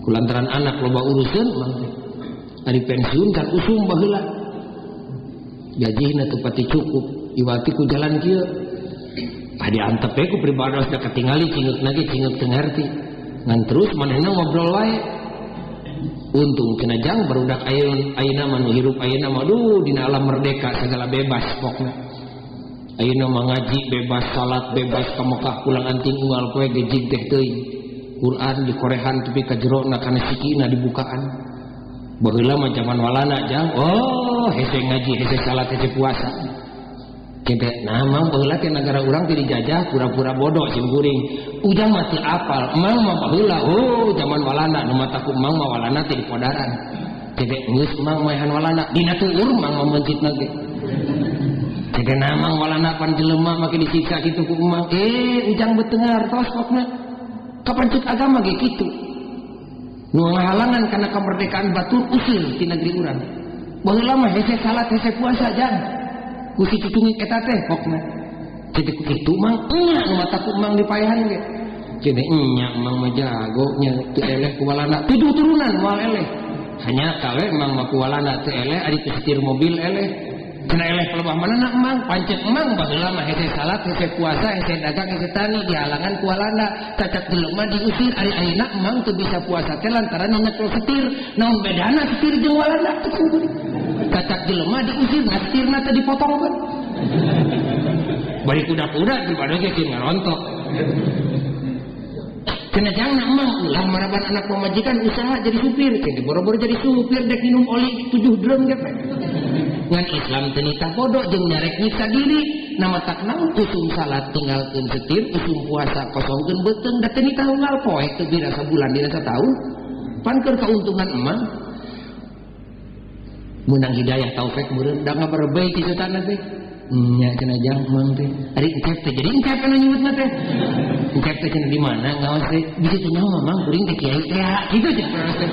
kulantaran anak loba uruseun mang teh ari pensiun can usum baheula gajihna teu pati cukup iwal ti ku jalan kieu ah diantep we ku pribados da katingali cingeukna ge cingeuk teu ngarti ngan terus manehna ngobrol wae untung cenah jang barudak ayeuna mah nu hirup ayeuna mah duh dina alam merdeka segala bebas pokna ayeuna mah ngaji bebas salat bebas ka Mekah pulang anting unggal poe gejig teh teuing Quran dikorehan tepi ka jerona kana sikina dibukaan baheula mah zaman walana jang oh Oh, hese ngaji, hese salat, hese puasa. Cete, nah mang baheula teh nagara urang teh dijajah pura-pura bodoh sim kuring. Ujang mah teu apal, mang mah baheula, oh zaman Walanda nu mataku mang mah Walanda teh di Podaran. Cete geus mang maehan Walanda, dina tuur mang mah meuncitna ge. Cete nah mang Walanda pan jelema make disiksa kitu ku emang. Ujang betengar tos pokna. Kapan cek agama ge kitu. Nu ngahalangan kana kemerdekaan batur usir ti negeri urang. Baheula mah hese salat hese puasa jang. Ku si cucungik eta teh pokna. Cete ku kitu mang nya nu mataku mang dipaehan ge. Cete nya mang mah jago nya teu eleh ku Walanda. 7 turunan moal eleh. Hanya kawe mang mah ku Walanda teu eleh ari teu setir mobil eleh. Cenah eleh pelebah manana emang pancet emang baheula mah hese salat hese puasa hese dagang hese tani dihalangan ku Walanda cacat jelema diusir ari ayeuna emang teu bisa puasa teh lantaran nyekel setir naon bedana setir jeung Walanda teh cacat jelema diusir ngasetirna teh dipotong kan bari kuda-kuda di badan ge keur ngarontok cenah jangna emang ulah maraban anak pamajikan usaha jadi supir cenah boro-boro jadi supir dek minum oli 7 drum ge ngan Islam teu nitah bodoh jeung nyarek nyiksa diri nama tak naon usum salat tinggalkeun setir usum puasa kosongkeun beuteung da teu nitah unggal poe teu bira sabulan dina sataun pan keur kauntungan emang meunang hidayah taufik meureun da ngabarebei ti setan teh nya cenah jang emang teh ari encep teh jadi encep kana nyebutna teh encep teh cenah di mana ngaos teh bisa teh nyaho mamang kuring teh kiai teh kitu cenah teh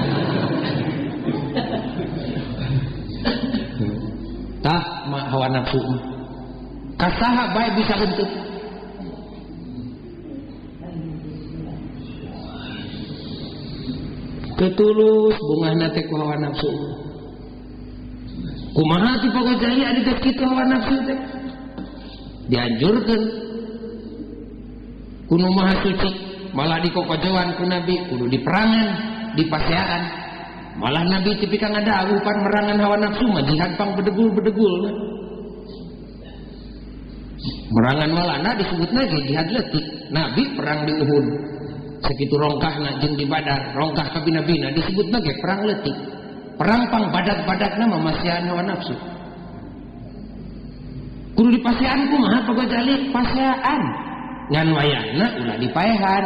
tah hawa nafsu kasaha bae bisa henteu ketulus bungahna teh ku hawa nafsu kumaha ti pagojali ari geus kitu hawa nafsu teh dianjurkeun ku nu maha suci malah dikokojoan ku nabi kudu diperangan dipaseaan malah nabi tepi ka ngadawuh pan merangan hawa nafsu mah jihad pang bedegul-bedegul merangan Walanda disebutna ge jihad leutik nabi perang di Uhud sakitu rongkahna jeung di Badar rongkah kabina-bina disebutna ge perang leutik perang pang badag-badagna mah masihan hawa nafsu kudu dipasean kumaha pagojali pasean ngan wayahna ulah dipaehan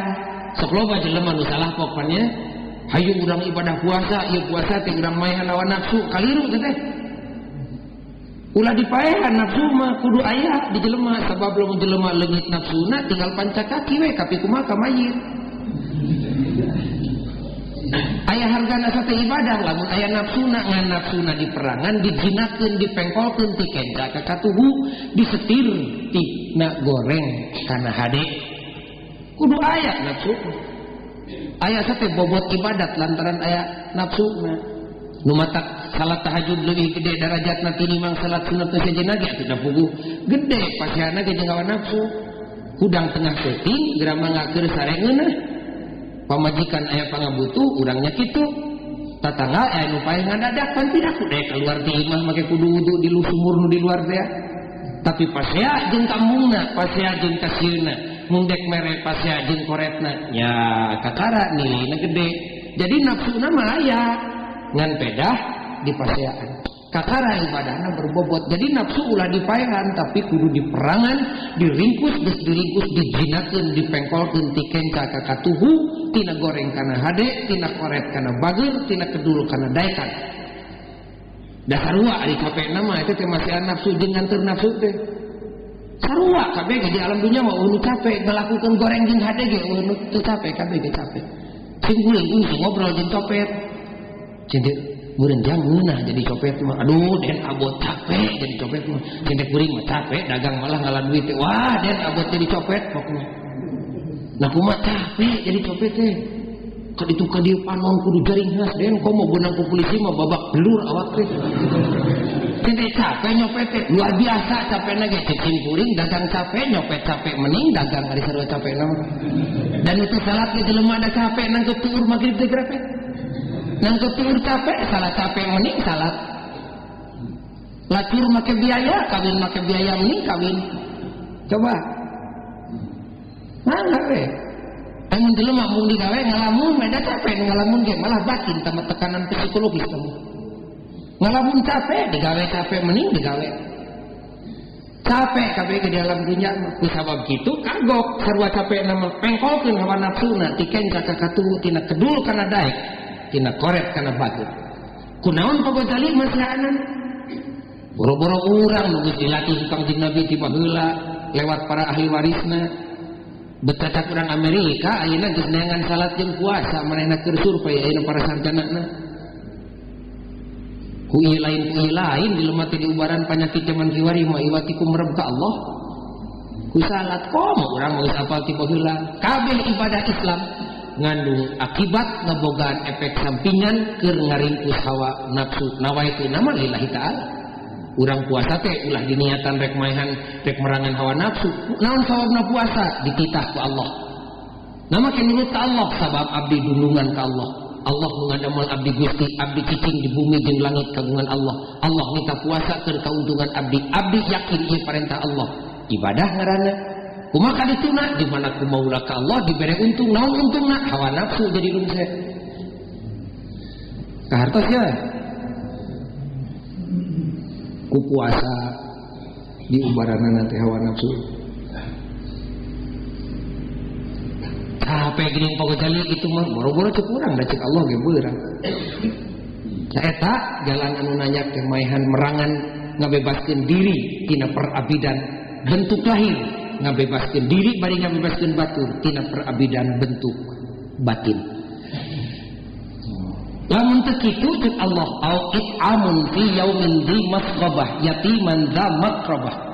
sok loba jelema nu salah pokona hayu urang ibadah puasa ieu puasa teh urang maehan hawa nafsu kaliru teh teh ulah dipaehan nafsu mah kudu aya di jelema sabab lamun jelema leungit nafsuna tinggal panca kaki we kapi kumaha ka mayit aya hargana sate ibadah lamun aya nafsuna ngan nafsuna diperangan dijinakeun dipengkolkeun ti kenca ka katuhu disetir tina goreng kana hade kudu aya nafsu aya sate bobot ibadat lantaran aya nafsuna nu matak salat tahajud leuwih gede darajatna tinimbang salat sunat sejenna ge atuh da puguh gede pasihanna ge jeung hawa nafsu hudang tengah seuting geura mangga keur sare ngeunah pamajikan aya pangabutuh urangnya kitu tatangga aya nu paeh ngadadak pan tidak kudu keluar ti imah make kudu wudu di sumur nu di luar teh tapi pasea jeung kampungna pasea jeung kasieuna mung dek mere pasea jeung koretna nya kakara nilainya gede jadi nafsuna mah aya ngan pedah di paseaan kakara ibadahna berbobot jadi nafsu ulah dipaehan tapi kudu diperangan diringkus geus diringkus dijinakeun dipengkolkeun ti kenca ka katuhu tina goreng kana hade tina koret kana bager tina kedul kana daekan dasarua ari capekna mah eta teh masihan nafsu jeung nganteur nafsu teh sarua kabeh ge di alam dunya mah eueuh nu capek ngalakukeun goreng jeung hade ge eueuh nu teu capek kabeh ge capek sing guling ngobrol jeung copet cinti meureun jang ngeunah jadi copet mah aduh den abot capek jadi copet mah cinti kuring mah capek dagang malah ngalah duit teh wah den abot jadi copet pokona nah kumaha capek jadi copet teh ka ditu ka dieu panon kudu jaring khas den komo beunang ku polisi mah babak belur awak teh cinti capek nyopet teh luar biasa capekna ge cicing kuring dagang capek nyopet capek mending dagang ari sarua capekna mah dan itu salat ge jelema da capek nangkep tuur magrib teh geura nangkep tuur capek salah capek mending salat lacur make biaya kawin make biaya mending kawin coba mangga we Amun jelema mung digawe ngalamun beda capek ngalamun ge malah batin tambah tekanan psikologis kamu. Ngalamun capek digawe capek mending digawe. Capek kabeh ke dalam dunia mah ku sabab kitu kagok sarua capek nama pengkolkeun hawa nafsuna tiken ka katuhu tina kedul kana daek tina koret kana bageut. Kunaon Pak Gozali masihanan? Boro-boro urang nu geus dilatih ku Kangjeng Nabi ti baheula lewat para ahli warisna. Betacak urang Amerika ayeuna geus neangan salat jeung puasa manehna keur survei ayeuna para sarjanana. Ku ieu lain jelema teh diubaran panyakit jaman kiwari mah iwati ku merem ka Allah. Ku salat komo urang geus apal ti baheula. Kabeh ibadah Islam ngandung akibat ngebogaan efek sampingan keur ngaringkus hawa nafsu nawaitu nama lillahi ta'ala. Urang puasa teh ulah diniatan rek maehan rek merangan hawa nafsu. Naon sawabna puasa dititah ku Allah. Nama ke nurut ka Allah sabab abdi dundungan ka Allah. Allah ngadamel abdi Gusti, abdi cicing di bumi jeung langit kagungan Allah. Allah minta puasa keur kauntungan abdi. Abdi yakin ieu perintah Allah. Ibadah ngaranna. Kumaha kadituna di mana ku maula ka Allah dibere untung, naon untungna? Hawa nafsu jadi rungse. Kahartos ya. Ku puasa diubaranana teh hawa nafsu. Capek geuning Pak Gozali itu mah boro-boro cek urang da cek Allah ge beurang. Eta jalan anu nanyak teh maehan merangan ngabebaskeun diri tina perabidan bentuk lahir, ngabebaskeun diri bari ngabebaskeun batur tina perabidan bentuk batin. Lamun teu kitu cek Allah au it'amun fi yaumin dzi masghabah yatiman dza maqrabah.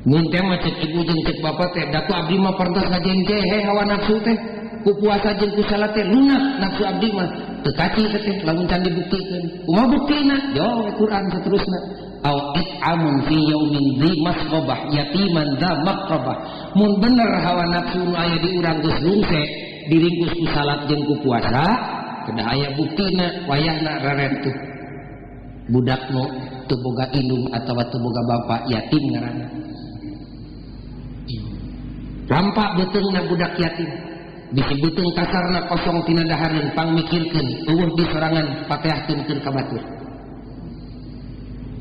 Mun teh mah cek ibu jeung cek bapa teh da ku abdi mah parantos ngajengke he hawa nafsu teh ku puasa jeung ku salat teh lunak nafsu abdi mah teu kaci teh lamun can dibuktikeun. Kumaha buktina? Jawab Quran saterusna. Au it'amun fi yaumin dzi masghabah yatiman dza maqrabah. Mun bener hawa nafsu nu aya di urang geus rungse diringkus ku salat jeung ku puasa kedah aya buktina wayahna reret tuh budak nu teu boga indung atawa teu boga bapa yatim ngaranna. Rampak beuteungna budak yatim bisi beuteung kasarna kosong tina dahareun pangmikirkeun eueuh di sorangan pateahkeun keur ka batur.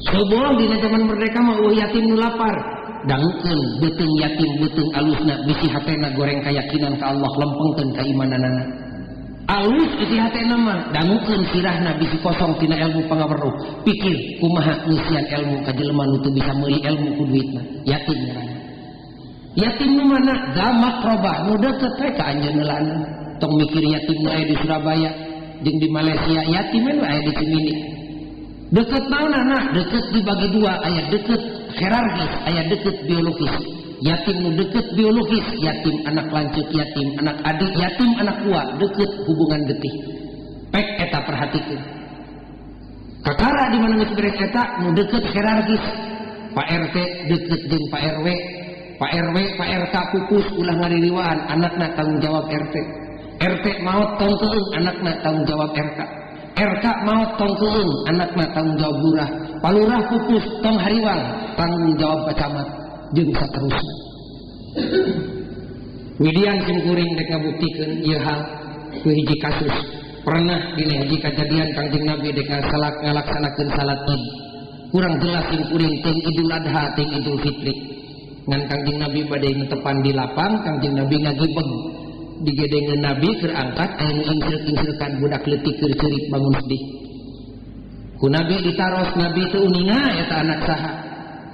Soboh dina zaman merdeka mah eueuh yatim nu lapar dangukeun beuteung yatim beuteung alusna bisi hatena goreng kayakinan ka Allah lempengkeun kaimananana. Alus bisi hatena mah dangukeun sirahna bisi kosong tina ilmu pangaweruh pikir kumaha ngeusian ilmu ka jelema nu teu bisa meuli ilmu ku duitna yatim ngaranna. Yatim nu mana? Zamak robah nu deukeut we ka anjeunna lana. Tong mikir yatim nu aya di Surabaya jeung di Malaysia, yatim we aya di Cimindi. Deukeut naonana? Deukeut dibagi dua, aya deukeut hierarkis, aya deukeut biologis. Yatim nu deukeut biologis, yatim anak lanceuk, yatim anak adik, yatim anak tua, deukeut hubungan getih. Pek eta perhatikeun. Kakara di mana geus beres eta nu deukeut hierarkis. Pak RT deukeut jeung Pak RW. Pak RW, Pak RK pupus ulah ngaririwaan, anakna tanggung jawab RT. RT maot tong keung, anakna tanggung jawab RK. RK maot tong keung, anakna tanggung jawab lurah. Palurah pupus tong hariwang, tanggung jawab Pak Camat jeung saterusna. Widian simkuring dek ngabuktikeun ieu hal ku hiji kasus. Pernah dina hiji kajadian Kangjeng Nabi dek ngalaksanakeun salat Id. Kurang jelas simkuring teuing Idul Adha teuing Idul Fitri. Ngan Kangjeng Nabi bade netepan di lapang, Kangjeng Nabi ngagibeg. Digedengeun Nabi keur angkat aya nu ingseuk-ingseurkan budak leutik keur ceurik bangun sedih. Ku Nabi ditaros, Nabi teu uninga eta anak saha.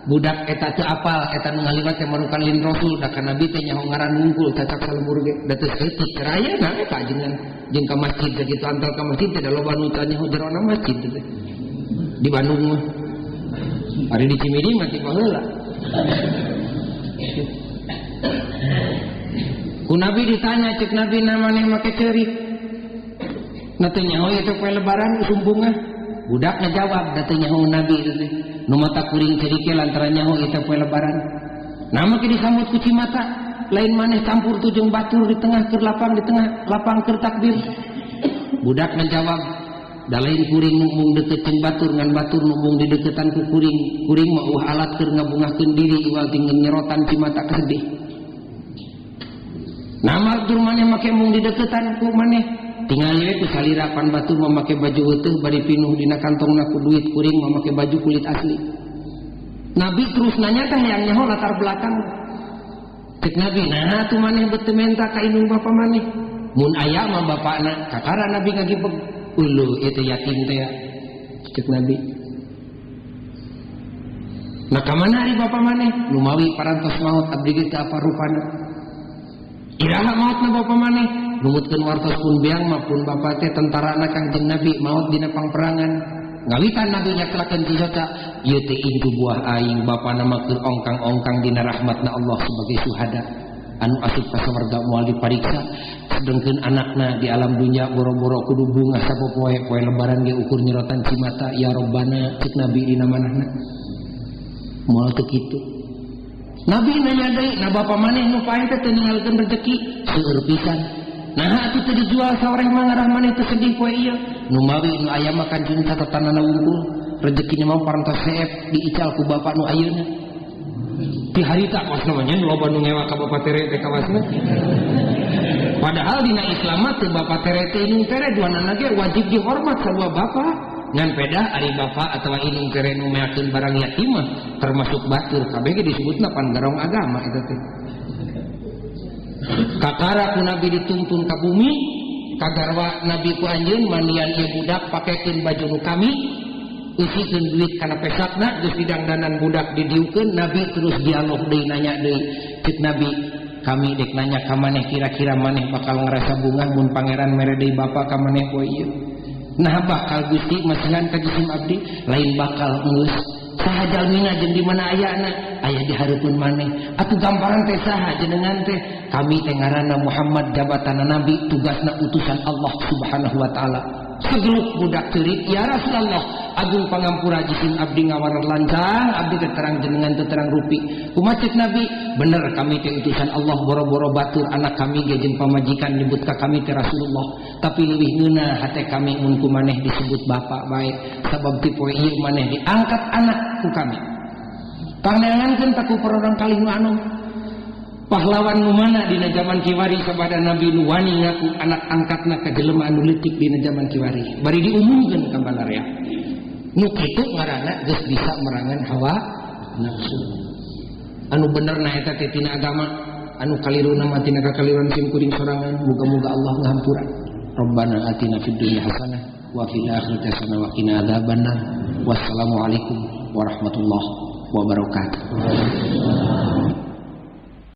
Budak eta teu apal, eta nu ngaliwat teh marukan lin Rasul, da ka Nabi teh nyaho ngaran wungkul cacak salembur ge. Da teu saeutik keur aya na eta ajengan jeung ka masjid sakitu antal ka masjid teh da loba nu teu nyaho jerona masjid teh. Di Bandung mah. Ari di Cimindi mah ti baheula. Ku Nabi ditanya, cek Nabi namanya make ceurik. Na teu nyaho ieu teh poe lebaran sumbungah. Budak ngajawab, da teu nyaho Nabi teh. Nu mata kuring ceurik ge lantaran nyaho ieu teh poe lebaran. Nama ke disambut ku cimata, lain maneh campur tu jeung batur di tengah keur lapang di tengah lapang keur takbir. Budak ngajawab, da lain kuring nu mung deukeut jeung batur ngan batur nu mung dideukeutan ku kuring. Kuring mah eueuh alat keur ngabungahkeun diri iwal tinggal nyerotan cimata kesedih. Nama tur maneh make mung dideukeutan ku maneh. Tingali we ku salira pan batur mamakai baju weteuh bari pinuh dina kantongna ku duit kuring mamakai baju kulit asli. Nabi terus nanya teh hayang nyaho latar belakang. Cek Nabi, nah atuh maneh beuteung menta ka indung bapa maneh. Mun aya mah bapakna, kakara Nabi ngagibeg. Uluh ieu teh yatim teh ya. Cek Nabi. Nah ka mana ari bapa maneh? Lumawi parantos maot abdi ge teu apa rupana. Iraha maotna bapa maneh? Numutkeun wartos pun biang mah pun bapa teh tentarana Kangjeng Nabi maot dina pangperangan. Ngawitan Nabi nyaklakeun cisoca, ieu teh incu buah aing bapana mah keur ongkang-ongkang dina rahmatna Allah sebagai suhada. Anu asup ka sawarga moal dipariksa, sedengkeun anakna di alam dunya boro-boro kudu bungah sapopoe poe lebaran ge ukur nyerotan cimata ya Robbana cek Nabi dina manahna. Moal teu kitu. Nabi nanya deui, na bapa maneh nu paeh teh teu ninggalkeun rejeki seueur pisan. Nah atuh teu dijual saoreh mah ngarah maneh teu sedih poe ieu. Nu mawi nu aya mah kancun catatanana wungkul, rejekina mah parantos seep diical ku bapak nu ayeuna. Ti harita kos namanya loba nu ngewa ka bapak tere teh kawasna. Padahal dina Islam mah teu bapak tere teh indung tere duanana ge wajib dihormat sarua bapak. Ngan pedah ari bapak atawa indung tere nu meakeun barang yatim mah termasuk batur kabeh ge disebutna pan garong agama eta teh. Kakara ku Nabi dituntun ka bumi, kagarwa Nabi ku anjeun mandian ieu budak pakekeun baju nu kami, eusikeun duit kana pesakna geus didangdanan budak didiukeun. Nabi terus dialog deui nanya deui. Cek Nabi, kami dek nanya ka maneh kira-kira maneh bakal ngerasa bungah mun pangeran mere deui bapa ka maneh poe ieu. Nah bakal Gusti masihan ka jisim abdi, lain bakal geus. Saha jalmina jeung di mana ayana? Aya di hareupeun maneh. Atuh gambaran teh saha jenengan teh? Kami teh ngaranna Muhammad jabatanna nabi, tugasna utusan Allah Subhanahu wa taala. Segeluk budak ceurik, ya Rasulullah, agung pangampura jisim abdi ngawarar lancang, abdi teh terang jenengan teh terang rupi. Kumaha cek Nabi? Bener kami teh utusan Allah, boro-boro batur anak kami ge jeung pamajikan nyebut ka kami teh Rasulullah. Tapi leuwih ngeunah hate kami mun ku maneh disebut bapak bae, sabab ti poe ieu maneh diangkat anak ku kami. Pangneangankeun ta ku perorang kalih nu anom. Pahlawan nu mana dina zaman kiwari sabada Nabi nu wani ngaku anak angkatna ka jelema anu leutik dina zaman kiwari. Bari diumumkeun ka balarea. Nu kitu ngaranna geus bisa merangan hawa nafsu. Anu bener na eta teh tina agama, anu kaliruna mah tina kakaliruan sim kuring sorangan. Muga-muga Allah ngahampura. Rabbana atina fid dunya hasanah wa fil akhirati hasanah wa qina adzabannar. Wassalamualaikum warahmatullahi wabarakatuh.